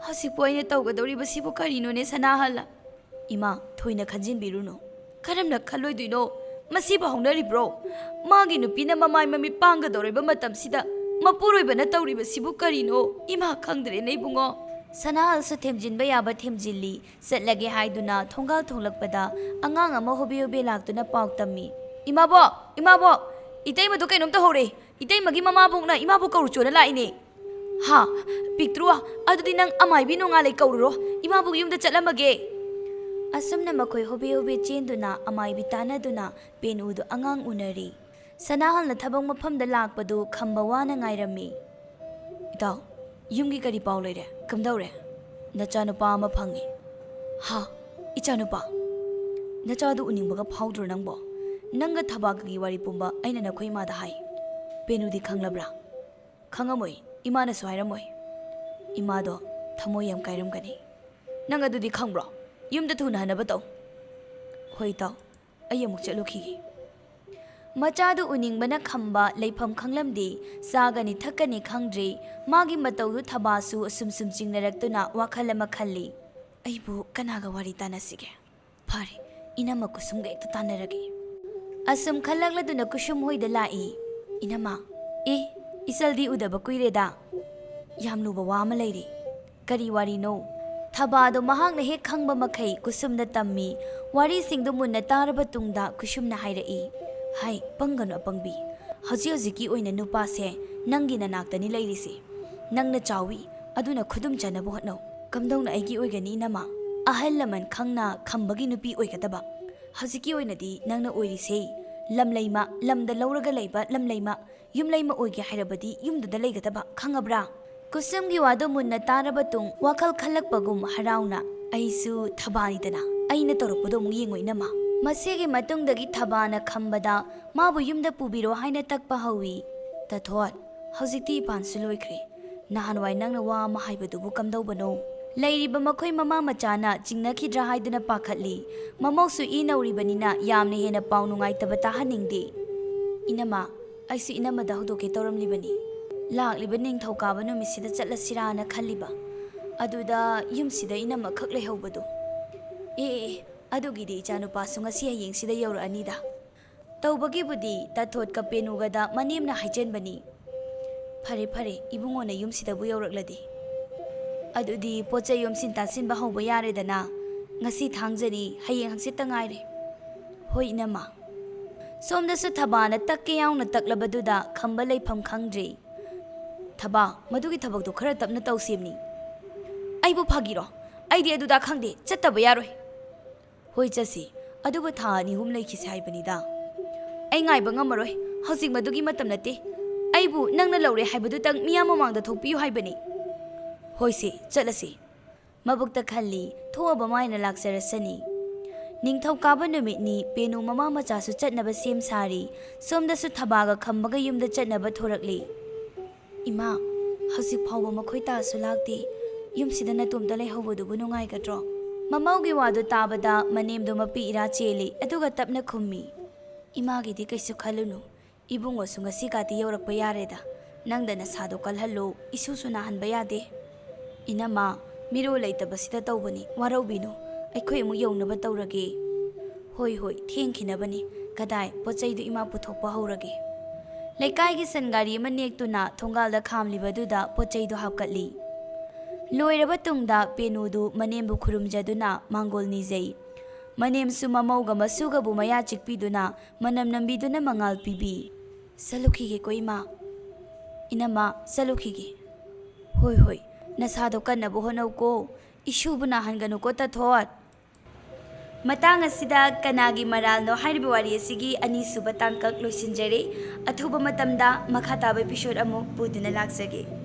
"ꯍꯧꯖꯤꯛꯄꯨ ꯑꯩꯅ ꯇꯧꯒꯗꯧꯔꯤꯕꯁꯤꯕꯨ ꯀꯔꯤꯅꯣꯅꯦ ꯁꯅꯥꯍꯜ?" "ꯏꯃꯥ, ꯊꯣꯏꯅ ꯈꯟꯖꯤꯟꯕꯤꯔꯨꯅꯨ꯫ ꯀꯔꯝꯅ ꯈꯜꯂꯣꯏꯗꯣꯏꯅꯣ? ꯃꯁꯤꯕꯨ ꯍꯧꯅꯔꯤꯕ꯭ꯔꯣ? ꯃꯥꯒꯤ ꯅꯨꯄꯤꯅ ꯃꯃꯥꯏ ꯃꯃꯤꯠ ꯄꯥꯡꯒꯗꯧꯔꯤꯕ ꯃꯇꯝꯁꯤꯗ ꯃꯄꯨꯔꯣꯏꯕꯅ ꯇꯧꯔꯤꯕꯁꯤꯕꯨ ꯀꯔꯤꯅꯣ? ꯏꯃꯥ, ꯈꯪꯗ꯭ꯔꯦꯅꯦ ꯏꯕꯨꯡꯉꯣ꯫" ꯁꯅꯥꯍꯜꯁꯨ ꯊꯦꯝꯖꯤꯟꯕ ꯌꯥꯕ ꯊꯦꯝꯖꯤꯜꯂꯤ꯫ ꯆꯠꯂꯒꯦ ꯍꯥꯏꯗꯨꯅ ꯊꯣꯡꯒꯥꯜ ꯊꯣꯛꯂꯛꯄꯗ ꯑꯉꯥꯡ ꯑꯃ ꯍꯣꯕꯦ ꯍꯣꯕꯦ ꯂꯥꯛꯇꯨꯅ ꯄꯥꯎ ꯇꯝꯃꯤ꯫ "ꯏꯃꯥꯕꯣꯛ! ꯏꯃꯥꯕꯣꯛ! ꯏꯇꯩꯃꯗꯨ ꯀꯩꯅꯣꯝ ꯇꯧꯍꯧꯔꯦ꯫ ꯏꯇꯩꯃꯒꯤ ꯃꯃꯥꯕꯣꯛꯅ ꯏꯃꯥꯕꯨ ꯀꯧꯔꯨ ꯆꯣꯅ ꯂꯥꯛꯏꯅꯦ꯫" "ꯍꯥ? ꯄꯤꯛꯇ꯭ꯔꯨ, ꯑꯗꯨꯗꯤ ꯅꯪ ꯑꯃꯥꯏꯕꯤ ꯅꯣꯡꯉꯥꯜꯂꯩ ꯀꯧꯔꯨꯔꯣ꯫ ꯏꯃꯥꯕꯨ ꯌꯨꯝꯗ ꯆꯠꯂꯝꯃꯒꯦ꯫" ꯑꯁꯨꯝꯅ ꯃꯈꯣꯏ ꯍꯣꯕꯦ ꯍꯣꯕꯦ ꯆꯦꯟꯗꯨꯅ ꯑꯃꯥꯏꯕꯤ ꯇꯥꯟꯅꯗꯨꯅ ꯄꯦꯅꯨꯗꯨ ꯑꯉꯥꯡ ꯎꯅꯔꯤ꯫ ꯁꯅꯥꯍꯜꯅ ꯊꯕꯛ ꯃꯐꯝꯗ ꯂꯥꯛꯄꯗꯨ ꯈꯝꯕ ꯋꯥꯅ ꯉꯥꯏꯔꯝꯃꯤ꯫ "ꯏꯇꯥꯎ, ꯌꯨꯝꯒꯤ ꯀꯔꯤ ꯄꯥꯎ ꯂꯩꯔꯦ? ꯀꯝꯗꯧꯔꯦ? ꯅꯆꯥꯅꯨꯄꯥ ꯑꯃ ꯐꯪꯉꯦ꯫" "ꯍꯥ? ꯏꯆꯥꯅꯨꯄꯥ? ꯅꯆꯥꯗꯨ ꯎꯅꯤꯡꯕꯒ ꯐꯥꯎꯗ꯭ꯔꯣ ꯅꯪꯕꯣ? ꯅꯪꯒ ꯊꯕꯥꯀꯒꯤ ꯋꯥꯔꯤ ꯄꯨꯝꯕ ꯑꯩꯅ ꯅꯈꯣꯏ ꯏꯃꯥꯗ ꯍꯥꯏ꯫ ꯄꯦꯅꯨꯗꯤ ꯈꯪꯂꯕ꯭ꯔꯥ?" "ꯈꯪꯉꯝꯃꯣꯏ, ꯏꯃꯥꯅꯁꯨ ꯍꯥꯏꯔꯝꯃꯣꯏ꯫ ꯏꯃꯥꯗꯣ ꯊꯃꯣꯏ ꯌꯥꯝ ꯀꯥꯏꯔꯝꯒꯅꯤ꯫" "ꯅꯪ ꯑꯗꯨꯗꯤ ꯈꯪꯕ꯭ꯔꯣ? ꯌꯨꯝꯗ ꯊꯨꯅ ꯍꯟꯅꯕ ꯇꯧ꯫" "ꯍꯣꯏ ꯏꯇꯥꯎ, ꯑꯩ ꯑꯃꯨꯛ ꯆꯠꯂꯨꯈꯤꯒꯦ꯫" ꯃꯆꯥꯗꯨ ꯎꯅꯤꯡꯕꯅ ꯈꯝꯕ ꯂꯩꯐꯝ ꯈꯪꯂꯝꯗꯦ꯫ ꯆꯥꯒꯅꯤ ꯊꯛꯀꯅꯤ ꯈꯪꯗ꯭ꯔꯦ꯫ ꯃꯥꯒꯤ ꯃꯇꯧꯗꯨ ꯊꯕꯥꯁꯨ ꯑꯁꯨꯝ ꯁꯨꯝ ꯆꯤꯡꯅꯔꯛꯇꯨꯅ ꯋꯥꯈꯜ ꯑꯃ ꯈꯜꯂꯤ꯫ "ꯑꯩꯕꯨ ꯀꯅꯥꯒ ꯋꯥꯔꯤ ꯇꯥꯟꯅꯁꯤꯒꯦ? ꯐꯔꯦ, ꯏꯅꯝꯃ ꯀꯨꯁꯨꯝꯒ ꯍꯦꯛꯇ ꯇꯥꯟꯅꯔꯒꯦ꯫" ꯑꯁꯨꯝ ꯈꯜꯂꯛꯂꯗꯨꯅ ꯀꯨꯁꯨꯝ ꯍꯣꯏꯗ ꯂꯥꯛꯏ꯫ "ꯏꯅꯝꯃ, ꯑꯦ, ꯏꯆꯜꯗꯤ ꯎꯗꯕ ꯀꯨꯏꯔꯦꯗ꯫ ꯌꯥꯝ ꯂꯨꯕ ꯋꯥ ꯑꯃ ꯂꯩꯔꯦ꯫" "ꯀꯔꯤ ꯋꯥꯔꯤꯅꯣ?" ꯊꯕꯥꯗꯣ ꯃꯍꯥꯛꯅ ꯍꯦꯛ ꯈꯪꯕ ꯃꯈꯩ ꯀꯨꯁꯨꯝꯗ ꯇꯝꯃꯤ꯫ ꯋꯥꯔꯤꯁꯤꯡꯗꯨ ꯃꯨꯟꯅ ꯇꯥꯔꯕ ꯇꯨꯡꯗ ꯀꯨꯁꯨꯝꯅ ꯍꯥꯏꯔꯛꯏ, "ꯍꯥꯏ, ꯄꯪꯒꯅꯨ ꯑꯄꯪꯕꯤ꯫ ꯍꯧꯖꯤꯛ ꯍꯧꯖꯤꯛꯀꯤ ꯑꯣꯏꯅ ꯅꯨꯄꯥꯁꯦ ꯅꯪꯒꯤ ꯅꯅꯥꯛꯇꯅꯤ ꯂꯩꯔꯤꯁꯦ꯫ ꯅꯪꯅ ꯆꯥꯎꯏ, ꯑꯗꯨꯅ ꯈꯨꯗꯨꯝ ꯆꯟꯅꯕ ꯍꯣꯠꯅꯧ꯫" "ꯀꯝꯗꯧꯅ ꯑꯩꯒꯤ ꯑꯣꯏꯒꯅꯤ ꯏꯅꯝꯃ? ꯑꯍꯜ ꯂꯃꯟ ꯈꯪꯅ ꯈꯝꯕꯒꯤ ꯅꯨꯄꯤ ꯑꯣꯏꯒꯗꯕ꯫ ꯍꯧꯖꯤꯛꯀꯤ ꯑꯣꯏꯅꯗꯤ ꯅꯪꯅ ꯑꯣꯏꯔꯤꯁꯦ ꯂꯝꯂꯩꯃ, ꯂꯝꯗ ꯂꯧꯔꯒ ꯂꯩꯕ ꯂꯝꯂꯩꯃ, ꯌꯨꯝꯂꯩꯃ ꯑꯣꯏꯒꯦ ꯍꯥꯏꯔꯕꯗꯤ ꯌꯨꯝꯗꯨꯗ ꯂꯩꯒꯗꯕ, ꯈꯪꯉꯕ꯭ꯔꯥ?" ꯀꯨꯁꯨꯝꯒꯤ ꯋꯥꯗꯨ ꯃꯨꯟꯅ ꯇꯥꯔꯕ ꯇꯨꯡ ꯋꯥꯈꯜ ꯈꯜꯂꯛꯄꯒꯨꯝ ꯍꯔꯥꯎꯅ, "ꯑꯩꯁꯨ ꯊꯕꯥꯅꯤꯗꯅ, ꯑꯩꯅ ꯇꯧꯔꯛꯄꯗꯣ ꯑꯃꯨꯛ ꯌꯦꯡꯉꯣ ꯏꯅꯝꯃ꯫" ꯃꯁꯤꯒꯤ ꯃꯇꯨꯡꯗꯒꯤ ꯊꯕꯥꯅ ꯈꯝꯕꯗ ꯃꯥꯕꯨ ꯌꯨꯝꯗ ꯄꯨꯕꯤꯔꯣ ꯍꯥꯏꯅ ꯇꯛꯄ ꯍꯧꯏ꯫ "ꯇꯥꯊꯣꯠ, ꯍꯧꯖꯤꯛꯇꯤ ꯏꯄꯥꯟꯁꯨ ꯂꯣꯏꯈ꯭ꯔꯦ꯫ ꯅꯍꯥꯟꯋꯥꯏ ꯅꯪꯅ ꯋꯥ ꯑꯃ ꯍꯥꯏꯕꯗꯨꯕꯨ ꯀꯝꯗꯧꯕꯅꯣ?" ꯂꯩꯔꯤꯕ ꯃꯈꯣꯏ ꯃꯃꯥ ꯃꯆꯥꯅ ꯆꯤꯡꯅꯈꯤꯗ꯭ꯔꯥ ꯍꯥꯏꯗꯨꯅ ꯄꯥꯈꯠꯂꯤ꯫ ꯃꯃꯧꯁꯨ ꯏ ꯅꯧꯔꯤꯕꯅꯤꯅ ꯌꯥꯝꯅ ꯍꯦꯟꯅ ꯄꯥꯎ ꯅꯨꯡꯉꯥꯏꯇꯕ ꯇꯥꯍꯟꯅꯤꯡꯗꯦ꯫ "ꯏꯅꯝꯃ, ꯑꯩꯁꯨ ꯏꯅꯝꯃꯗ ꯍꯧꯗꯣꯛꯀꯦ ꯇꯧꯔꯝꯂꯤꯕꯅꯤ꯫ ꯂꯥꯛꯂꯤꯕ ꯅꯤꯡꯊꯧꯀꯥꯕ ꯅꯨꯃꯤꯠꯁꯤꯗ ꯆꯠꯂꯁꯤꯔꯥꯅ ꯈꯜꯂꯤꯕ꯫ ꯑꯗꯨꯗ ꯌꯨꯝꯁꯤꯗ ꯏꯅꯝꯃ ꯈꯛ ꯂꯩꯍꯧꯕꯗꯣ꯫" "ꯑꯦ, ꯑꯦ, ꯑꯦ, ꯑꯗꯨꯒꯤꯗꯤ ꯏꯆꯥꯅꯨꯄꯥꯁꯨ ꯉꯁꯤ ꯍꯌꯦꯡꯁꯤꯗ ꯌꯧꯔꯛꯑꯅꯤꯗ꯫ ꯇꯧꯕꯒꯤꯕꯨꯗꯤ ꯇꯥꯊꯣꯠꯀ ꯄꯦꯅꯨꯒꯗ ꯃꯅꯦꯝꯅ ꯍꯥꯏꯖꯟꯕꯅꯤ꯫" "ꯐꯔꯦ, ꯐꯔꯦ, ꯏꯕꯨꯡꯉꯣꯅ ꯌꯨꯝꯁꯤꯗꯕꯨ ꯌꯧꯔꯛꯂꯗꯤ꯫ ꯑꯗꯨꯗꯤ ꯄꯣꯠ ꯆꯩ ꯌꯣꯝꯁꯤꯟ ꯇꯥꯁꯤꯟꯕ ꯍꯧꯕ ꯌꯥꯔꯦꯗꯅ꯫ ꯉꯁꯤ ꯊꯥꯡꯖꯅꯤ, ꯍꯌꯦꯡ ꯍꯪꯆꯤꯠꯇ ꯉꯥꯏꯔꯦ꯫" "ꯍꯣꯏ, ꯏꯅꯝꯃ꯫" ꯁꯣꯝꯗꯁꯨ ꯊꯕꯥꯅ ꯇꯛꯀꯦ ꯌꯥꯎꯅ ꯇꯛꯂꯕꯗꯨꯗ ꯈꯝꯕ ꯂꯩꯐꯝ ꯈꯪꯗ꯭ꯔꯦ꯫ "ꯊꯕꯥ, ꯃꯗꯨꯒꯤ ꯊꯕꯛꯇꯣ ꯈꯔ ꯇꯞꯅ ꯇꯧꯁꯦꯝꯅꯤ꯫" "ꯑꯩꯕꯨ ꯐꯥꯒꯤꯔꯣ? ꯑꯩꯗꯤ ꯑꯗꯨꯗ ꯈꯪꯗꯦ, ꯆꯠꯇꯕ ꯌꯥꯔꯣꯏ꯫" "ꯍꯣꯏ, ꯆꯠꯁꯤ, ꯑꯗꯨꯕꯨ ꯊꯥ ꯑꯅꯤ ꯑꯍꯨꯝ ꯂꯩꯈꯤꯁꯤ ꯍꯥꯏꯕꯅꯤꯗ꯫ ꯑꯩ ꯉꯥꯏꯕ ꯉꯝꯃꯔꯣꯏ, ꯍꯧꯖꯤꯛ ꯃꯗꯨꯒꯤ ꯃꯇꯝ ꯅꯠꯇꯦ꯫ ꯑꯩꯕꯨ ꯅꯪꯅ ꯂꯧꯔꯦ ꯍꯥꯏꯕꯗꯨꯇꯪ ꯃꯤꯌꯥꯝ ꯃꯃꯥꯡꯗ ꯊꯣꯛꯄꯤꯌꯨ ꯍꯥꯏꯕꯅꯤ"꯫ "ꯍꯣꯏꯁꯦ, ꯆꯠꯂꯁꯤ"꯫ ꯃꯕꯨꯛꯇ ꯈꯜꯂꯤ, ꯊꯣꯛꯑꯕ ꯃꯥꯏꯅ ꯂꯥꯛꯆꯔꯁꯅꯤ꯫ ꯅꯤꯡꯊꯧꯀꯥꯕ ꯅꯨꯃꯤꯠꯅꯤ, ꯄꯦꯅꯨ ꯃꯃꯥ ꯃꯆꯥꯁꯨ ꯆꯠꯅꯕ ꯁꯦꯝ ꯁꯥꯔꯤ꯫ ꯁꯣꯝꯗꯁꯨ ꯊꯕꯥꯒ ꯈꯝꯕꯒ ꯌꯨꯝꯗ ꯆꯠꯅꯕ ꯊꯣꯔꯛꯂꯤ꯫ "ꯏꯃꯥ, ꯍꯧꯖꯤꯛ ꯐꯥꯎꯕ ꯃꯈꯣꯏ ꯇꯥꯁꯨ ꯂꯥꯛꯇꯦ꯫ ꯌꯨꯝꯁꯤꯗ ꯅꯇꯣꯝꯇ ꯂꯩꯍꯧꯕꯗꯨꯕꯨ ꯅꯨꯡꯉꯥꯏꯒꯗ꯭ꯔꯣ?" ꯃꯃꯧꯒꯤ ꯋꯥꯗꯨ ꯇꯥꯕꯗ ꯃꯅꯦꯝꯗꯨ ꯃꯄꯤ ꯏꯔꯥ ꯆꯦꯜꯂꯤ, ꯑꯗꯨꯒ ꯇꯞꯅ ꯈꯨꯝꯃꯤ, "ꯏꯃꯥꯒꯤꯗꯤ ꯀꯩꯁꯨ ꯈꯜꯂꯨꯅꯨ꯫ ꯏꯕꯨꯡꯉꯣꯁꯨ ꯉꯁꯤ ꯀꯥꯇꯤ ꯌꯧꯔꯛꯄ ꯌꯥꯔꯦꯗ꯫ ꯅꯪꯗ ꯅꯁꯥꯗꯣ ꯀꯜꯍꯜꯂꯨ, ꯏꯁꯨꯁꯨ ꯅꯥꯍꯟꯕ ꯌꯥꯗꯦ"꯫ "ꯏꯅꯝꯃ, ꯃꯤꯔꯣꯜ ꯂꯩꯇꯕꯁꯤꯗ ꯇꯧꯕꯅꯤ, ꯋꯥꯔꯧꯕꯤꯅꯨ꯫ ꯑꯩꯈꯣꯏ ꯑꯃꯨꯛ ꯌꯧꯅꯕ ꯇꯧꯔꯒꯦ"꯫ "ꯍꯣꯏ, ꯍꯣꯏ, ꯊꯦꯡꯈꯤꯅꯕꯅꯤ꯫ ꯀꯗꯥꯏ, ꯄꯣꯠ ꯆꯩꯗꯨ ꯏꯃꯥ ꯄꯨꯊꯣꯛꯄ ꯍꯧꯔꯒꯦ"꯫ ꯂꯩꯀꯥꯏꯒꯤ ꯁꯟ ꯒꯥꯔꯤ ꯑꯃ ꯅꯦꯛꯇꯨꯅ ꯊꯣꯡꯒꯥꯜꯗ ꯈꯥꯝꯂꯤꯕꯗꯨꯗ ꯄꯣꯠ ꯆꯩꯗꯨ ꯍꯥꯞꯀꯠꯂꯤ꯫ ꯂꯣꯏꯔꯕ ꯇꯨꯡꯗ ꯄꯦꯅꯨꯗꯨ ꯃꯅꯦꯝꯕꯨ ꯈꯨꯔꯨꯝꯖꯗꯨꯅ ꯃꯥꯡꯒꯣꯜ ꯅꯤꯖꯩ꯫ ꯃꯅꯦꯝꯁꯨ ꯃꯃꯧꯒ ꯃꯁꯨꯒꯕꯨ ꯃꯌꯥ ꯆꯤꯛꯄꯤꯗꯨꯅ ꯃꯅꯝ ꯅꯝꯕꯤꯗꯨꯅ ꯃꯉꯥꯜ ꯄꯤꯕꯤ꯫ "ꯆꯠꯂꯨꯈꯤꯒꯦꯀꯣ ꯏꯃꯥ"꯫ "ꯏꯅꯝꯃ, ꯆꯠꯂꯨꯈꯤꯒꯦ"꯫ "ꯍꯣꯏ, ꯍꯣꯏ, ꯅꯁꯥꯗꯣ ꯀꯟꯅꯕ ꯍꯣꯠꯅꯧꯀꯣ꯫ ꯏꯁꯨꯕꯨ ꯅꯥꯍꯟꯒꯅꯨꯀꯣ, ꯇꯥꯊꯣꯠ"꯫ ꯃꯇꯥꯡ ꯑꯁꯤꯗ "ꯀꯅꯥꯒꯤ ꯃꯔꯥꯜꯅꯣ" ꯍꯥꯏꯔꯤꯕ ꯋꯥꯔꯤ ꯑꯁꯤꯒꯤ ꯑꯅꯤꯁꯨꯕ ꯇꯥꯡꯀꯛ ꯂꯣꯏꯁꯤꯟꯖꯔꯦ꯫ ꯑꯊꯨꯕ ꯃꯇꯝꯗ ꯃꯈꯥ ꯇꯥꯕ episode ꯑꯃꯨꯛ ꯄꯨꯗꯨꯅ ꯂꯥꯛꯆꯒꯦ꯫